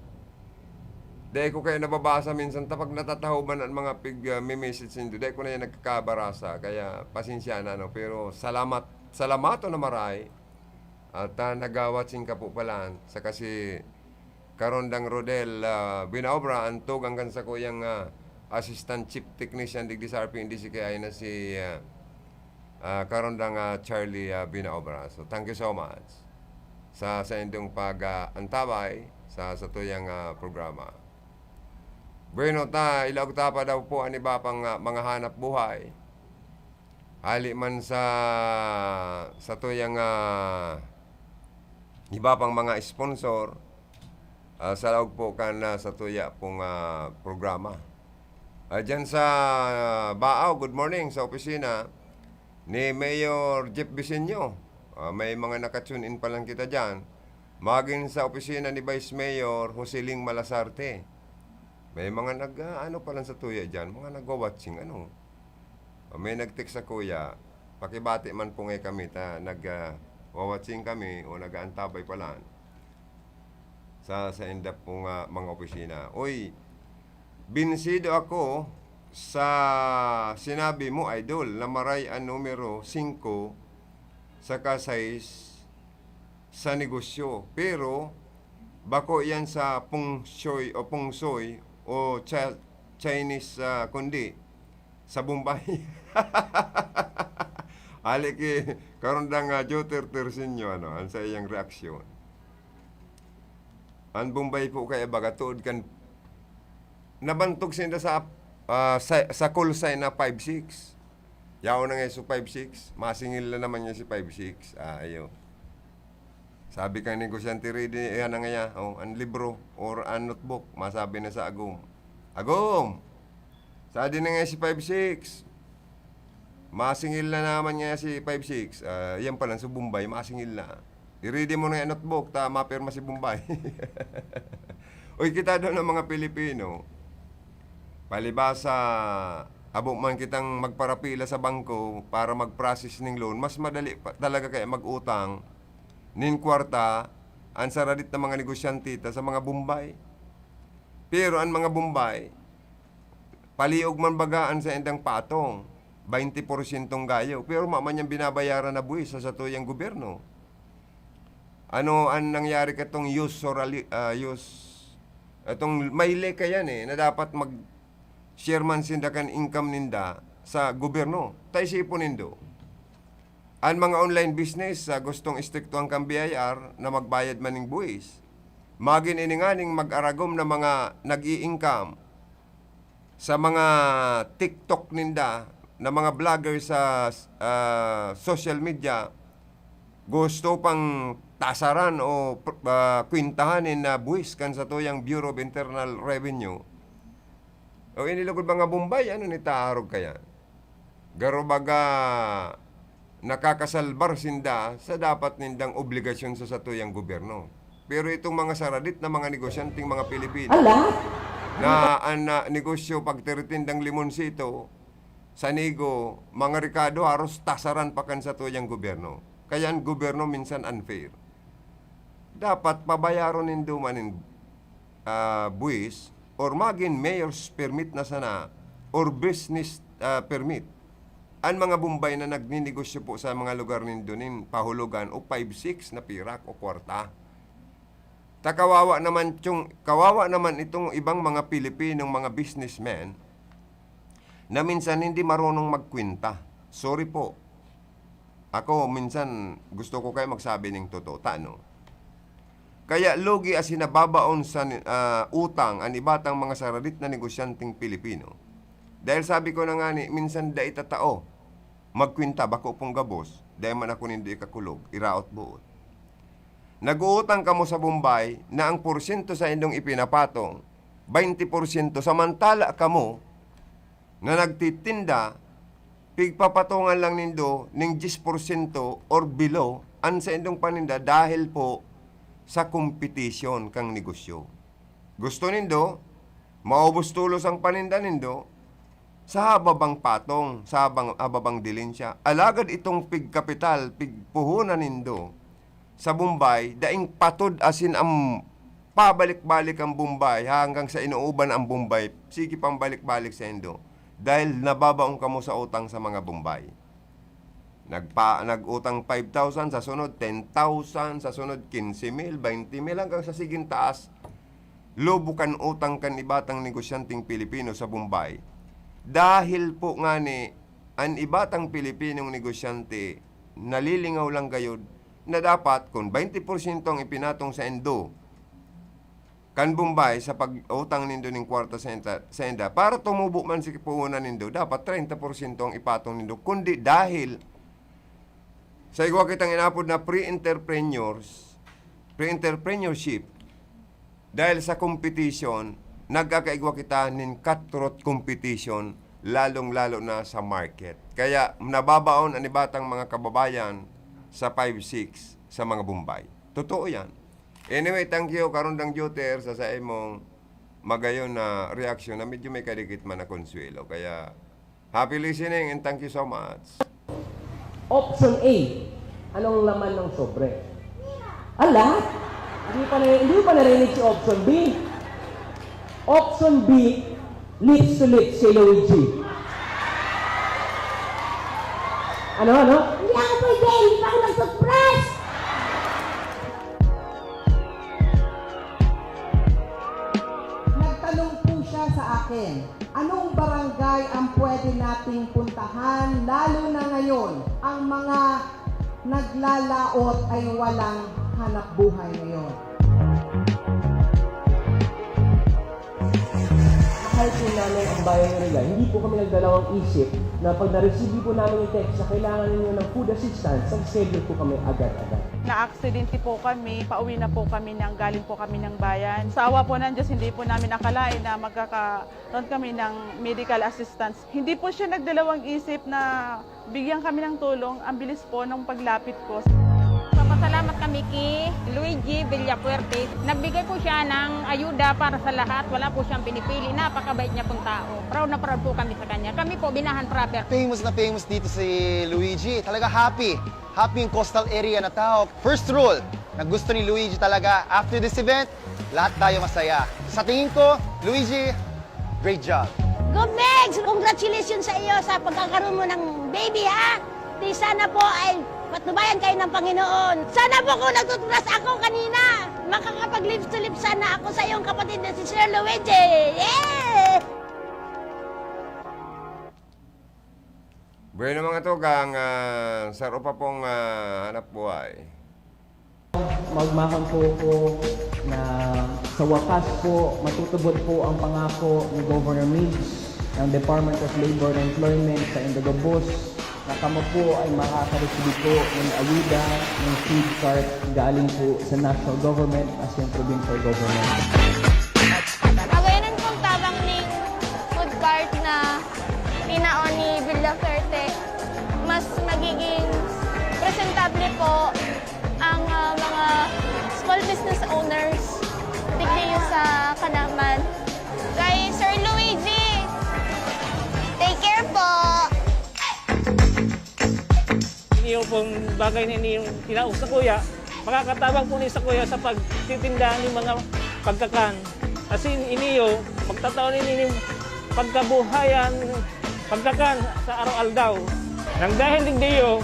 dai ko kayo nababasa minsan. Ta pag natatahoban ang mga pig, ah, mi-message nindo, dai ko na yan nagkakabarasa. Kaya pasensya na, no? Pero salamat, salamaton na maray. At, ah, nagawat sing kapo palan. Saka si Karondang Rodel, ah, Binaobra, ang tugang kan sakuyang, ah, Assistant Chief Technician digdi sa R P N D C K I na si, ah, ah, Karondang, ah, Charlie, ah, Binaobra. So, thank you so much sa, sa indong pag, ah, antabay sa, sa tuyang, ah, programa. Bueno, ta, ilaog ta pa daw po ang iba pang, ah, mga hanap buhay. Hali man sa, sa tuyang, ah, iba pang mga sponsor, ah, sa laog po kan, ah, sa tuya pong, ah, programa. Ah, dyan sa, ah, Baaw, good morning sa opisina ni Mayor Jeff Bisenyo. Ah, may mga naka-tune in pa lang kita dyan. Magin sa opisina ni Vice Mayor Joseling Malasarte. May mga nag, ah, ano pa lang sa tuya dyan, mga nagwa-watching, ano. Ah, may nag-text sa kuya, "Pakibati man po ngay kami, ta nag, ah, wa-watching kami o nag-aantabay pa lang." Sa, sa inda pong, ah, mga opisina. Uy, binsido ako sa sinabi mo, idol, na maray ang numero singko saka sais sa negosyo. Pero, bako yan sa pung shui o pung sui o Cha-, Chinese, ah, kundi sa Bombay. Hali ki, karon da nga Joter Tersinyo, ano, ang sa iyang reaksyon. Ang Bombay po kaya baga tuod kan nabantog sinda sa, ah, sa, sa call sign na five six. Yaon na nga so five six, masingil na naman niya si five six. Ah, ayo. Sabi kan negosyante, "Ready, ayan na nga ya, oh, ang libro or ang notebook." Masabi na sa agom, "Agom, sadi na nga si five six." Masingil na naman nga si five six. Ah, yan pala, sa Bombay, masingil na. I-ready mo na yung notebook, ta mapirma si Bombay. Uy, kita daw ng mga Pilipino, palibasa, abo man kitang magparapila sa bangko para mag-process ning loan, mas madali pa talaga kaya mag-utang nin kwarta ang saradit na mga negosyante ta sa mga Bombay. Pero ang mga Bombay, paliog man baga an saindang patong, baynte porsyentong gayo, pero maman niyang binabayaran na buwis sa satuyang gobyerno. Ano an nangyari katong usurali-, ah, us-, itong may leka yan eh, na dapat mag-share man sinda kan income ninda sa gobyerno? Ta isipon nindo. An mga online business, ah, gustong istriktuhan kan B I R na magbayad man ning buwis. Magin ini nganing mag-aragom na mga nag-i-income sa mga TikTok ninda, na mga vlogger sa, ah, social media, gusto pang tasaran o pr-, ah, kwintahan nin, ah, buwis kan satuyang Bureau of Internal Revenue. O ini lugod mga Bombay, ano ni taarog kaya? Garo baga nakakasalbar sinda sa dapat nindang obligasyon sa satuyang gobyerno. Pero itong mga saradit na mga negosyanteng mga Pilipino, ala, na an, ah, negosyo pagtiritindang limonsito, sanigo, mga rekado, haros tasaran pa kan satuyang gobyerno. Kaya ang gobyerno minsan unfair. Dapat pabayaron nindo man nin, ah, buwis or magin mayor's permit na sana or business, ah, permit. An mga Bombay na nagninegosyo po sa mga lugar nindo nin pahulogan o five six na pirak o kwarta. Ta kawawa naman tiyong, kawawa naman itong ibang mga Pilipinong mga businessmen na minsan hindi marunong magkwenta. Sorry po. Ako, minsan gusto ko kayo magsabi ning totoo. Tano? Kaya lugi asin nababaon sa, ah, utang an iba tang mga saradit na negosyanteng Pilipino. Dahil sabi ko na nga ni, minsan dai ta tao magkwenta, bako pong gabos, dai man ako nindo ikakulog, iraot boot. Nag-uutang kamo sa Bombay na ang porsyento sa indong ipinapatong, baynte porsyento, samantala kamo na nagtitinda, pigpapatongan lang nindo ning diyes porsyento or below an saindong paninda dahil po sa kompetisyon kang negosyo. Gusto nindo, maubos tolos ang paninda nindo sa hababang patong, sa habang, hababang dilensya. Alagad itong pigkapital, pigpuhunan nindo sa Bombay, daing patod asin ang pabalik-balik ang Bombay, hanggang sa inuuban ang Bombay, sige pang balik-balik sa indo. Dahil nababaon kamo sa utang sa mga Bombay. Nagpa-, nag-utang five thousand, sa sunod ten thousand, sa sunod quince mil, baynte mil, hanggang sa sigin taas. Lobo kan utang kan iba tang negosyanteng Pilipino sa Bombay. Dahil po ngani, an iba tang Pilipinong negosyante nalilingaw lang gayod na dapat kun baynte porsyento ang ipinatong sa indo, kan Bombay sa pag-utang nindo ning kwarta sa inta-, sa inda, para tumubo man si puhunan nindo, dapat treinta porsyento ang ipatong nindo. Kundi dahil sa igwa kitang inapod na pre-entrepreneurs, pre-entrepreneurship, dahil sa competition, nagkakaigwa kita nin cutthroat competition, lalong-lalo na sa market. Kaya nababaon an iba tang mga kababayan sa five six sa mga Bombay. Totoo yan. Anyway, thank you, Karondang Joter, sa, sa imong magayon na reaksyon na medyo may kadikit man na konsuelo. Kaya, happy listening and thank you so much. Option A, anong laman ng sobre? Ala? Hindi pa, na, hindi pa narinig si option B. Option B, lips to lips si Luigi. Ano, ano? Hindi ako pwede, hindi pa ako nag-toothbrush. Nagtanong po siya sa akin, anong barangay ang pwede nating puntahan, lalo na ngayon, ang mga naglalaot ay walang hanap buhay ngayon? Mahal po namin ang bayan nila. Hindi po kami nagdalawang isip na pag na-receive po namin yung text na kailangan ninyo ng food assistance, nag-schedule po kami agad-agad. Naaksidente po kami, pauwi na po kami nang galing po kami ng bayan. Sa awa po ng Diyos, hindi po namin akalain na magkakaroon kami ng medical assistance. Hindi po siya nagdalawang isip na bigyan kami ng tulong. Ang bilis po ng paglapit ko. Papasalamat kami kay Luigi Villafuerte. Nagbigay po siya ng ayuda para sa lahat. Wala po siyang pinipili. Napakabait niya pong tao. Proud na proud po kami sa kanya. Kami po, Binahan proper. Famous na famous dito si Luigi. Talaga happy. Happy yung coastal area na tao. First rule na gusto ni Luigi talaga, after this event, lahat tayo masaya. Sa tingin ko, Luigi, great job. Go Megs! Congratulations sa iyo sa pagkakaroon mo ng baby ha! Di sana po ay patnubayan kayo ng Panginoon. Sana po kung nagtutras ako kanina, makakapag lips to lips sana ako sa iyong kapatid na si Sir Luigi! Yeah! Bueno mga tugang, ah, saro pa pong ah, hanap buhay. Magmahon po ako na sa wakas po, matutubod po ang pangako ni Governor Migs ng Department of Labor and Employment sa Indagabos na kamo po ay makakareceive po ng ayuda ng food cart galing po sa national government as yung provincial government. Awayanan kong tabang ning food cart na tinaon ni Villaferte, mas magiging presentable po ang ah, mga small business owners digdi sa Kanaman. Kay Sir Luigi, take care po! Iniyo pong bagay na ini yung tinaos sa kuya, makakatabang po ni sa kuya sa pagtitinda ng mga pagkakan. Kasi iniyo, magtataon ini yung pagkabuhayan, pagkakan sa araw-aldaw. Nang dahil digdiyo,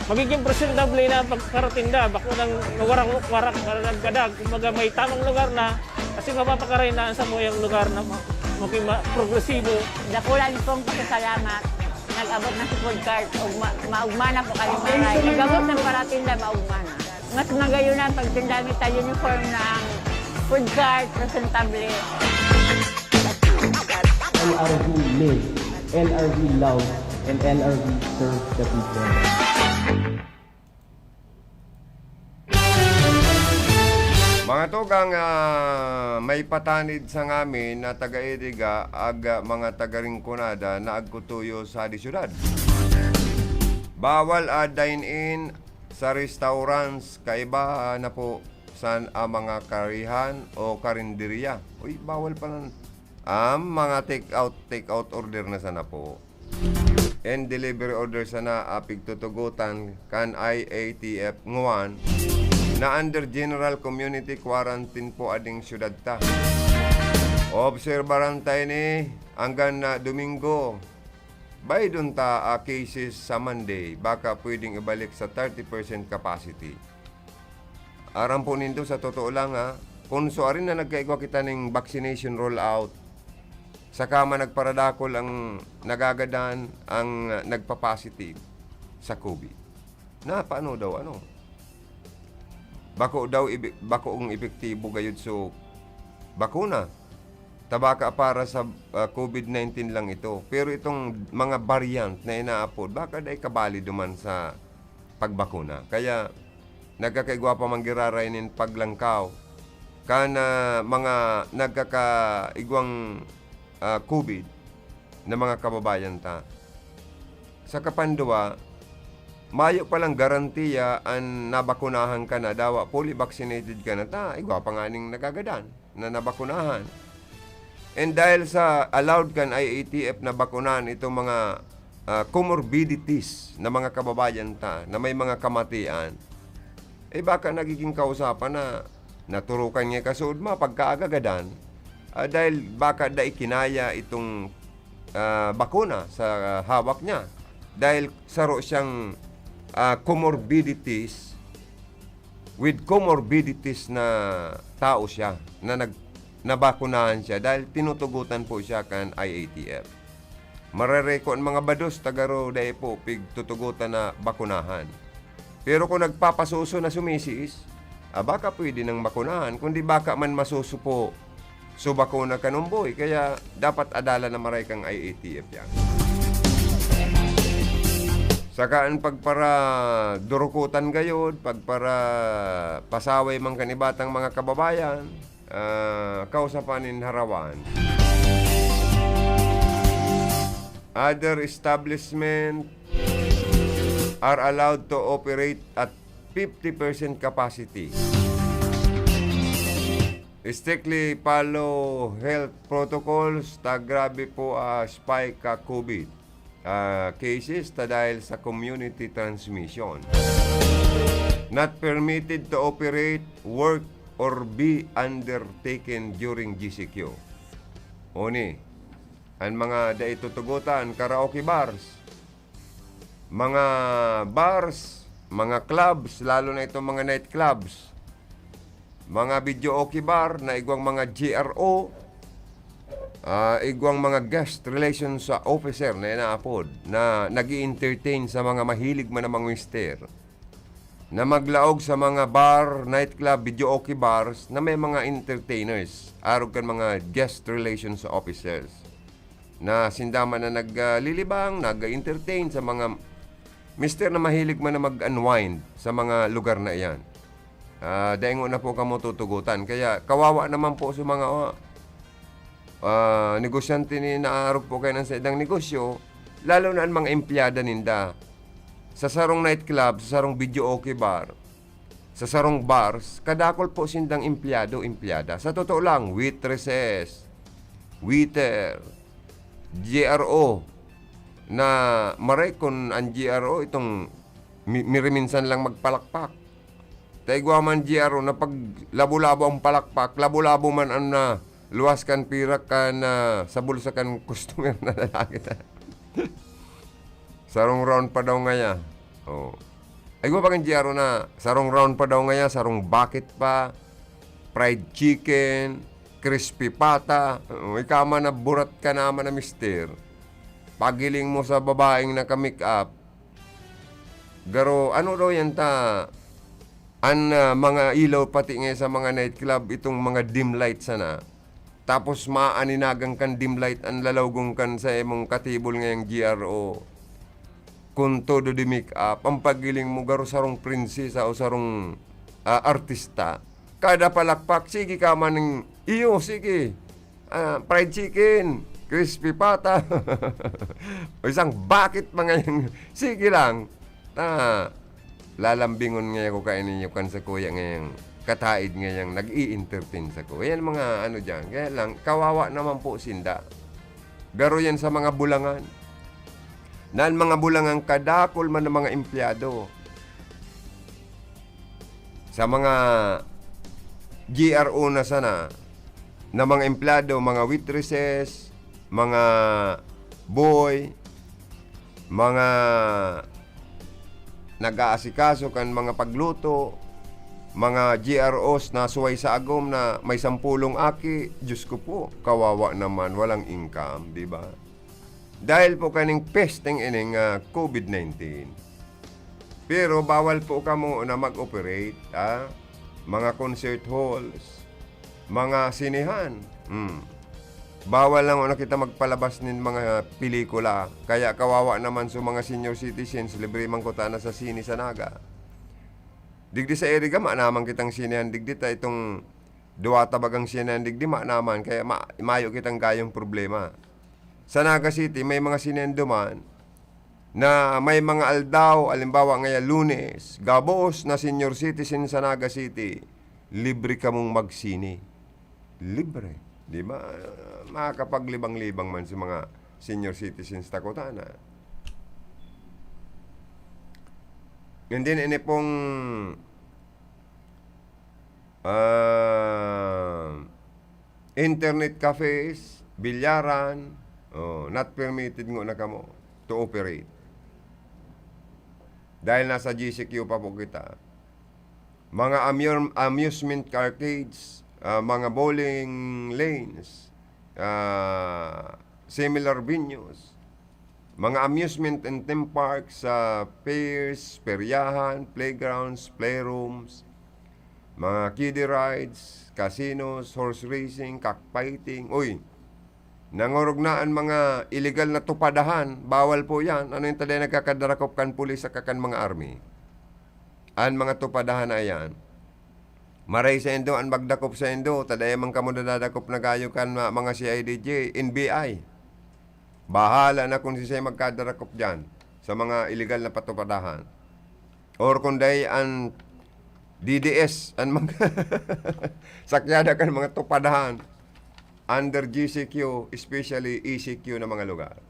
Magiging presentable na pagkaratinda, bako nang warak-warak, warak naggadag. Kumbaga, may tamang lugar na, kasi mapapakaray na sa muyang lugar na ma-, maging ma-, progresibo. Dakula nitong pasasalamat. Nag-abot na si food cart. Ugma-, maugma na po kami maray. Nag-abot ng paratinda, maugma na. Mas magayon na pagtinda kita uniform ng food cart, presentable. L R V live, L R V love, and L R V serve the people. Mga tugang, ah, may patanid sa ngamin na taga-Iriga ag, ah, mga taga-Rinconada na agkutuyo sa di syudad. Bawal a dine-in sa restaurants, kaiba na po san a mga karihan o karinderya. Uy, bawal pala. Ang mga take out, take out order na sana po. And delivery order sana a pigtutugotan kan I A T F nguan na under general community quarantine po ading syudad ta. Obserbaran ta ini anggan na Domingo. Baydon ta a cases sa Monday, baka pwedeng ibalik sa thirty percent capacity. Aram po nindo, sa totoo lang, ha, kung suarin na nagkaigwa kita ning vaccination rollout, saka man nagparadakol ang nagagadan, ang, ah, nagpa-positive sa COVID. Na, paano daw, ano? Bako daw, ibi-, bakong epektibo gayud so bakuna. Tabaka para sa, ah, COVID nineteen lang ito. Pero itong mga variant na inaapod, baka dai kabali duman sa pagbakuna. Kaya nagkakaigwa pa man giraray nin paglangkaw kan, ah, mga nagkakaigwang, ah, COVID na mga kababayan ta. Sa kapanduwa, mayo palang garantiya an nabakunahan ka na, dawa fully vaccinated ka na ta, igwa pa nganing nagagadan na nabakunahan. And dahil sa allowed kan I A T F na bakunahan itong mga, ah, comorbidities na mga kababayan ta na may mga kamatian, eh baka nagiging kausapan na naturukan niya kasuod ma pagkaagagadan, ah, dahil baka dai kinaya itong, ah, bakuna sa hawak niya. Dahil saro siyang, ah, comorbidities, with comorbidities na tao siya, na nag-, nabakunahan siya dahil tinutugutan po siya kan I A T F. Marereko an mga bados ta garo dai po pigtutugotan na bakunahan. Pero kung nagpapasuso na sumisiis, ah, baka pwede nang bakunahan, kundi baka man masuso po so bakuna kan umboy, kaya dapat adala na maray kang I A T F yan. Saka an pagparadurukutan gayod, pagparapasaway man kan iba tang mga kababayan, ah, kausapan nin harawan. Other establishment are allowed to operate at fifty percent capacity. Strictly follow health protocols ta grabe po, ah, spike ka COVID, ah, cases ta dahil sa community transmission. Not permitted to operate, work, or be undertaken during G C Q. Oni, an mga dai tutugotan, karaoke bars, mga bars, mga clubs, lalo na itong mga night clubs, mga videoke bar na igwang mga G R O, ah, igwang mga guest relations officer na inaapod na nag entertain sa mga mahilig man na mangwister na maglaog sa mga bar, nightclub, videoke bars na may mga entertainers, arog kan mga guest relations officers na sinda man na naglilibang, nag-entertain sa mga mister na mahilig man na mag-unwind sa mga lugar na iyan. Ah, daingo na po kamo tutugutan. Kaya kawawa naman po sa mga, ah, negosyante ni naarog po kayo ng saidang negosyo, lalo na ang mga empleyada ninda. Sa sarong nightclub, sa sarong videoke bar, sa sarong bars, kadakol po sindang empleyado, empleyada. Sa totoo lang, waitresses, waiter, G R O, na maray kun ang G R O itong mi-, miriminsan lang magpalakpak. Ta igwa man G R O na pag labo-labo ang palakpak, labo-labo man ang na luwas kan pirak kan, ah, sa bulsa kan customer na lalaki ta. Sarong round pa daw ngaya. Oh. Ay, wa pa kan G R O na, sarong round pa daw ngaya, sarong bakit pa, fried chicken, crispy pata. O, ika man na burat ka naman na mister. Pagiling mo sa babaeng naka-make up. Garo, ano daw yan ta? An, ah, mga ilaw pati nga sa mga nightclub, itong mga dim light sana. Tapos maaninagan kan dim light an lalawgon kan sa imong katibol ngayang G R O. Kun todo di make up, ang pagiling mo garo sarong prinsesa o sarong, ah, artista. Kada palakpak, sige ka man ng, iyo, sige. Ah, fried chicken, crispy pata. O isang bakit mga yan. Sige lang. Ah, lalambingon ngaya ko kaini kan sakuya ngayang kataid ngayang nag-i-entertain sako. Yan mga ano diyan. Kaya lang, kawawa naman po sinda. Garo yan sa mga bulangan. Nan mga bulangan kadakol man ng mga empleyado. Sa mga G R O na sana, na mga empleyado, mga waitresses, mga boy, mga nag-aasikaso kan mga pagluto, mga G R Os na suway sa agom na may sampulong aki, Diyos ko po, kawawa naman, walang income, di ba? Dahil po kaning pesteng ining, ah, covid nineteen. Pero bawal po kamo na mag-operate, ah, mga concert halls, mga sinehan. Hmm. Bawal lang na kita magpalabas nin mga pelikula. Kaya kawawa naman sa mga senior citizens, libre man kutana sa sine sa Naga. Digdi sa Iriga, maanaman kitang sinehan digdi ta itong duwa ta bagang sinehan digdi, maanaman. Kaya ma-, mayo kitang gayong problema. Sa Naga City, may mga sinehan duman na may mga aldaw, alimbawa ngaya Lunes, gabos na senior citizen sa Naga City, libre kamong magsine. Libre. Di ba? Makakapaglibang-libang man sa mga senior citizens ta kutana. And then, ini pong, ah, internet cafes, bilyaran, oh, not permitted ngona kamo to operate. Dahil nasa G C Q pa po kita. Mga amur-, amusement arcades, ah, mga bowling lanes, ah, similar venues, mga amusement and theme parks, sa piers, peryahan, playgrounds, playrooms, mga kiddie rides, casinos, horse racing, cockfighting. Uy, nangorog na an mga illegal na tupadahan. Bawal po yan. Ano yung taday nagkakadarakop kan pulis at kan mga army? An mga tupadahan na yan. Maray sa indo, an magdakop sa indo, taday man kamo nadadakop na gayo kan ma-, mga C I D G, N B I. Bahala na kung siisay magkadarakop diyan sa mga illegal na patupadahan. Or kung dai an D D S, an mag-, sakyada kan mga tupadahan under G C Q, especially E C Q na mga lugar.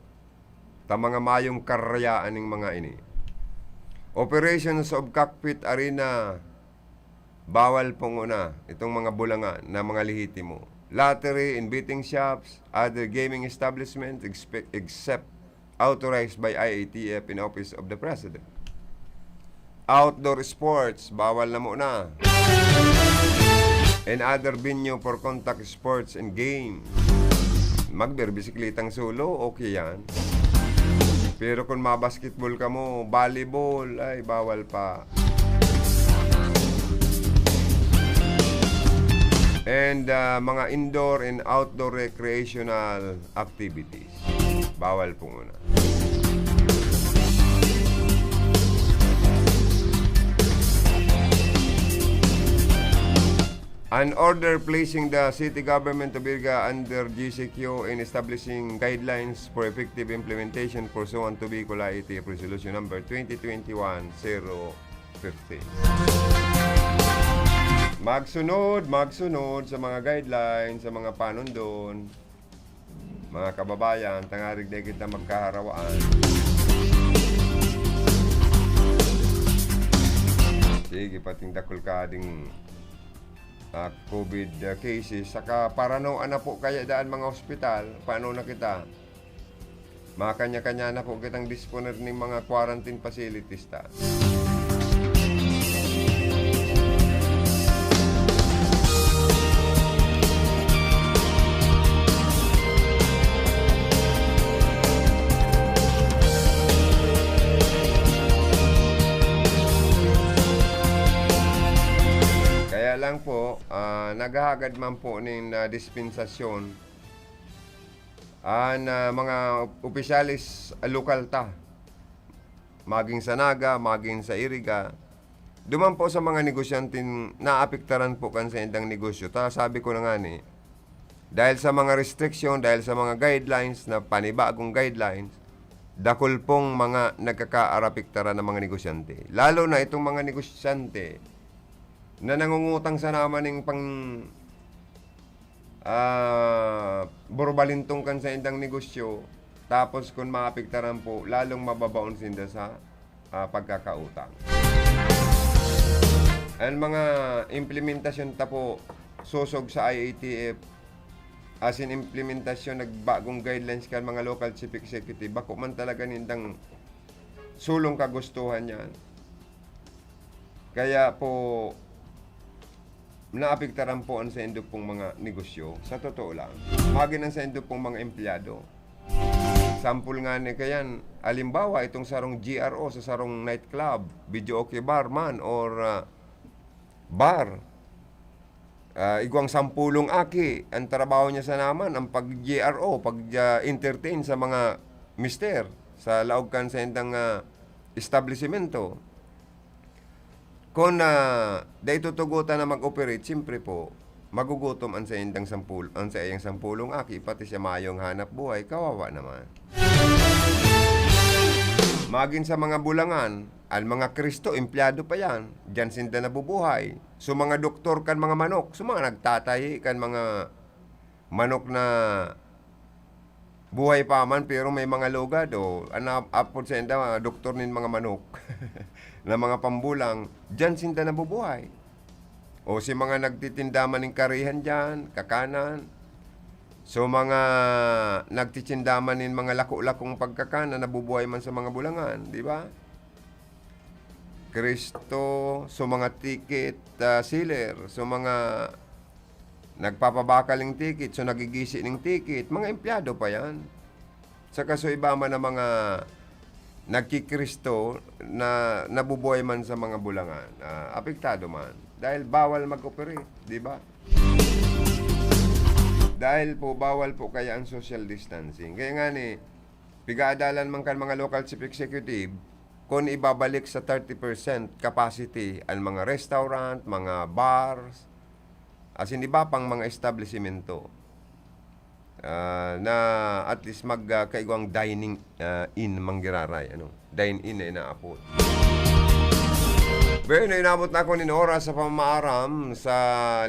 Ta mga mayong karayaan ning mga ini. Operations of cockpit arena, bawal pong una itong mga bulangan na mga lehitimo. Lottery and betting shops, other gaming establishments, expe-, except authorized by I A T F in Office of the President. Outdoor sports, bawal na muna. And other venue for contact sports and games. Magbirbisiklitang solo, okay yan. Pero kung mabasketball kamo, volleyball, ay, bawal pa. And, ah, mga indoor and outdoor recreational activities. Bawal pong una. An order placing the city government of Iriga under G C Q and establishing guidelines for effective implementation pursuant to Bicol I A T F Resolution Number twenty twenty-one zero fifteen. Magsunod, magsunod sa mga guidelines, sa mga panundon. Mga kababayan, tangarig dai kita magkaharawaan. Sige, pating dakul ka ding, ah, covid, ah, cases. Saka paranoan na po kaya daan mga ospital. Paano na kita? Makanya-kanya na po kitang disponer ning mga quarantine facilities ta. Lang po, ah, naghahagad man po nin, ah, dispensasyon an, ah, mga op-, opisyales, ah, lokal ta. Maging sa Naga, maging sa Iriga. Duman po sa mga negosyanteng naapektaran po kan saindang negosyo. Ta, sabi ko na ngani, dahil sa mga restriction, dahil sa mga guidelines na panibagong guidelines, dakul pong mga nagkakaarapektaran ng mga negosyante. Lalo na itong mga negosyante na nangungutang sana man ning pang, ah, burbalintong kan saindang negosyo, tapos kun maapektaran po, lalong mababaon sinda sa, ah, pagkakautang. Ang mga implementasyon ta po, sosog sa I A T F, asin implementasyon, nagbagong guidelines kan mga local chief executive, bako man talaga nindang sulong kagustuhan yan. Kaya po, naapektaran po ang saindo pong mga negosyo. Sa totoo lang, magin ang saindo pong mga empleyado. Sampol nga ni kayan, alimbawa, itong sarong G R O sa sarong nightclub, videoke bar man, or, ah, bar. Ah, igwang sampulong aki, ang trabaho niya sana man, ang pag-G R O, pag, ah, entertain sa mga mister, sa laog kan saindang, ah, establisemento. Kun, ah, dai tutugotan na mag-operate, siyempre po, magugutom ang saindang sampul-, ang saiyang sampulong aki, pati siya mayong hanap buhay, kawawa naman. Magin sa mga bulangan, ang mga Kristo, empleyado pa yan. Diyan sinda nabubuhay. So, mga doktor kan mga manok, so, mga nagtatahi kan mga manok na buhay pa man, pero may mga lugad, o, ano, apod sa inda, doktor nin mga manok na mga pambulang, diyan sinda nabubuhay. O si mga nagtitinda man nin karihan diyan, kakanan. So, mga nagtitinda man nin mga lako-lakong pagkakan na nabubuhay man sa mga bulangan, di ba? Kristo, so mga ticket, ah, seller, so mga nagpapabakal ning ticket, so nagigisi ning ticket, mga empleyado pa yan. Saka so iba man na mga nagkikristo na nabubuhay man sa mga bulangan, ah, apektado man. Dahil bawal mag-operate, di ba? Dahil po, bawal po kaya ang social distancing. Kaya nga ni, pigaadalan man kan mga local chief executive, kun ibabalik sa thirty percent capacity ang mga restaurant, mga bars, asin iba pang mga establisemento, ah, na at least mag, ah, kaigwang dining, ah, in manggiraray, ano? Dine-in na inaapod. Bueno, inabot na ako nin oras sa pamaaram sa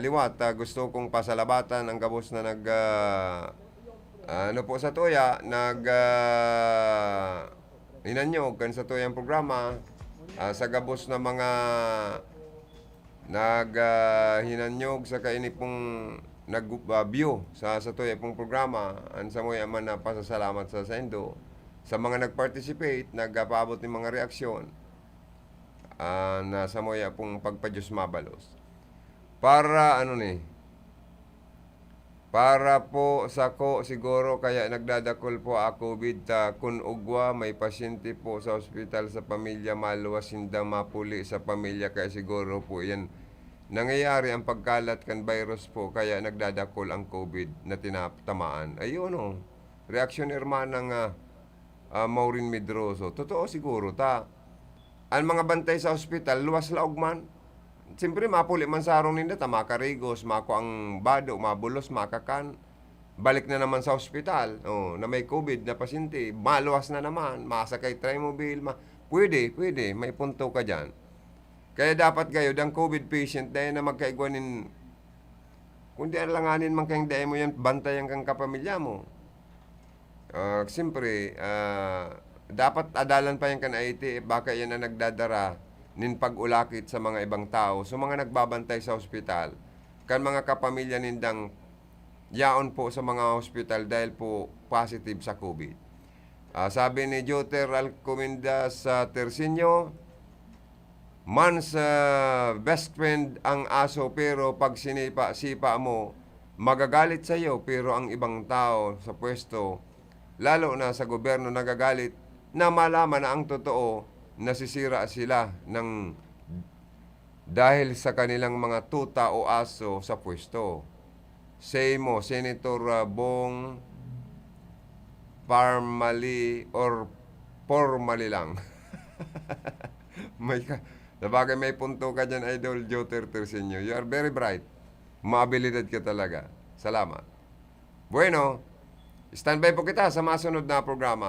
liwat. Ah, gusto kong pasalamatan ang gabos na nag, ah, ano po sa tuya, nag, ah, hinanyog kan sa tuyang programa, ah, sa gabos na mga nag, ah, hinanyog sa kaini pong nag, ah, view sa, sa tuya pong programa, ang samuya man na pasasalamat sa saindo, sa mga nag-participate, nagpaabot nin mga reaksyon, ah, na samuya pong pagpa-Diyos mabalos. Para ano ni, para po sako siguro kaya nagdadakul po a COVID ta kun ugwa may pasyente po sa ospital sa pamilya, maluwas sinda mapuli sa pamilya kaya siguro po iyan nangyayari ang pagkalat kan virus po kaya nagdadakul ang COVID na tinatamaan. Ayun, oh. Reaksyon ni Hermana nga, ah, Maureen Medroso. Totoo siguro ta. An mga bantay sa ospital, luwas laog man. Siyempre, mapuli man sa harong ninda ta makarigos, makuang bado, mabulos, makakan. Balik na naman sa ospital, oh, na may COVID na pasyente, maluwas na naman, masakay Trimobile, ma-, pwede, pwede, may punto ka diyan. Kaya dapat gayod ang COVID patient dai na magkaigwa nin, kundi alanganin man kayong dai mo yan bantayan kang kapamilya mo. Ah, siyempre, ah, dapat adalan pa yan kan I A T F, baka yan ang nagdadara nin pag-ulakit sa mga ibang tao. So, mga nagbabantay sa ospital, kan mga kapamilya nindang yaon po sa mga ospital dahil po positive sa COVID. Ah, sabi ni Joter Alcomendas sa Tersinio, "Man's, ah, best friend ang aso, pero pag sinipa-sipa mo, magagalit sa'yo, pero ang ibang tao sa pwesto, lalo na sa gobyerno, nagagalit na malaman na ang totoo, nasisira sila ng dahil sa kanilang mga tuta o aso sa pwesto. Say mo, Senator, ah, Bong, formally or formally lang? May ka, sabagay, may punto ka dyan, Idol Joe Tertersinio. You are very bright. Maabilidad ka talaga. Salamat. Bueno, standby po kita sa masunod na programa.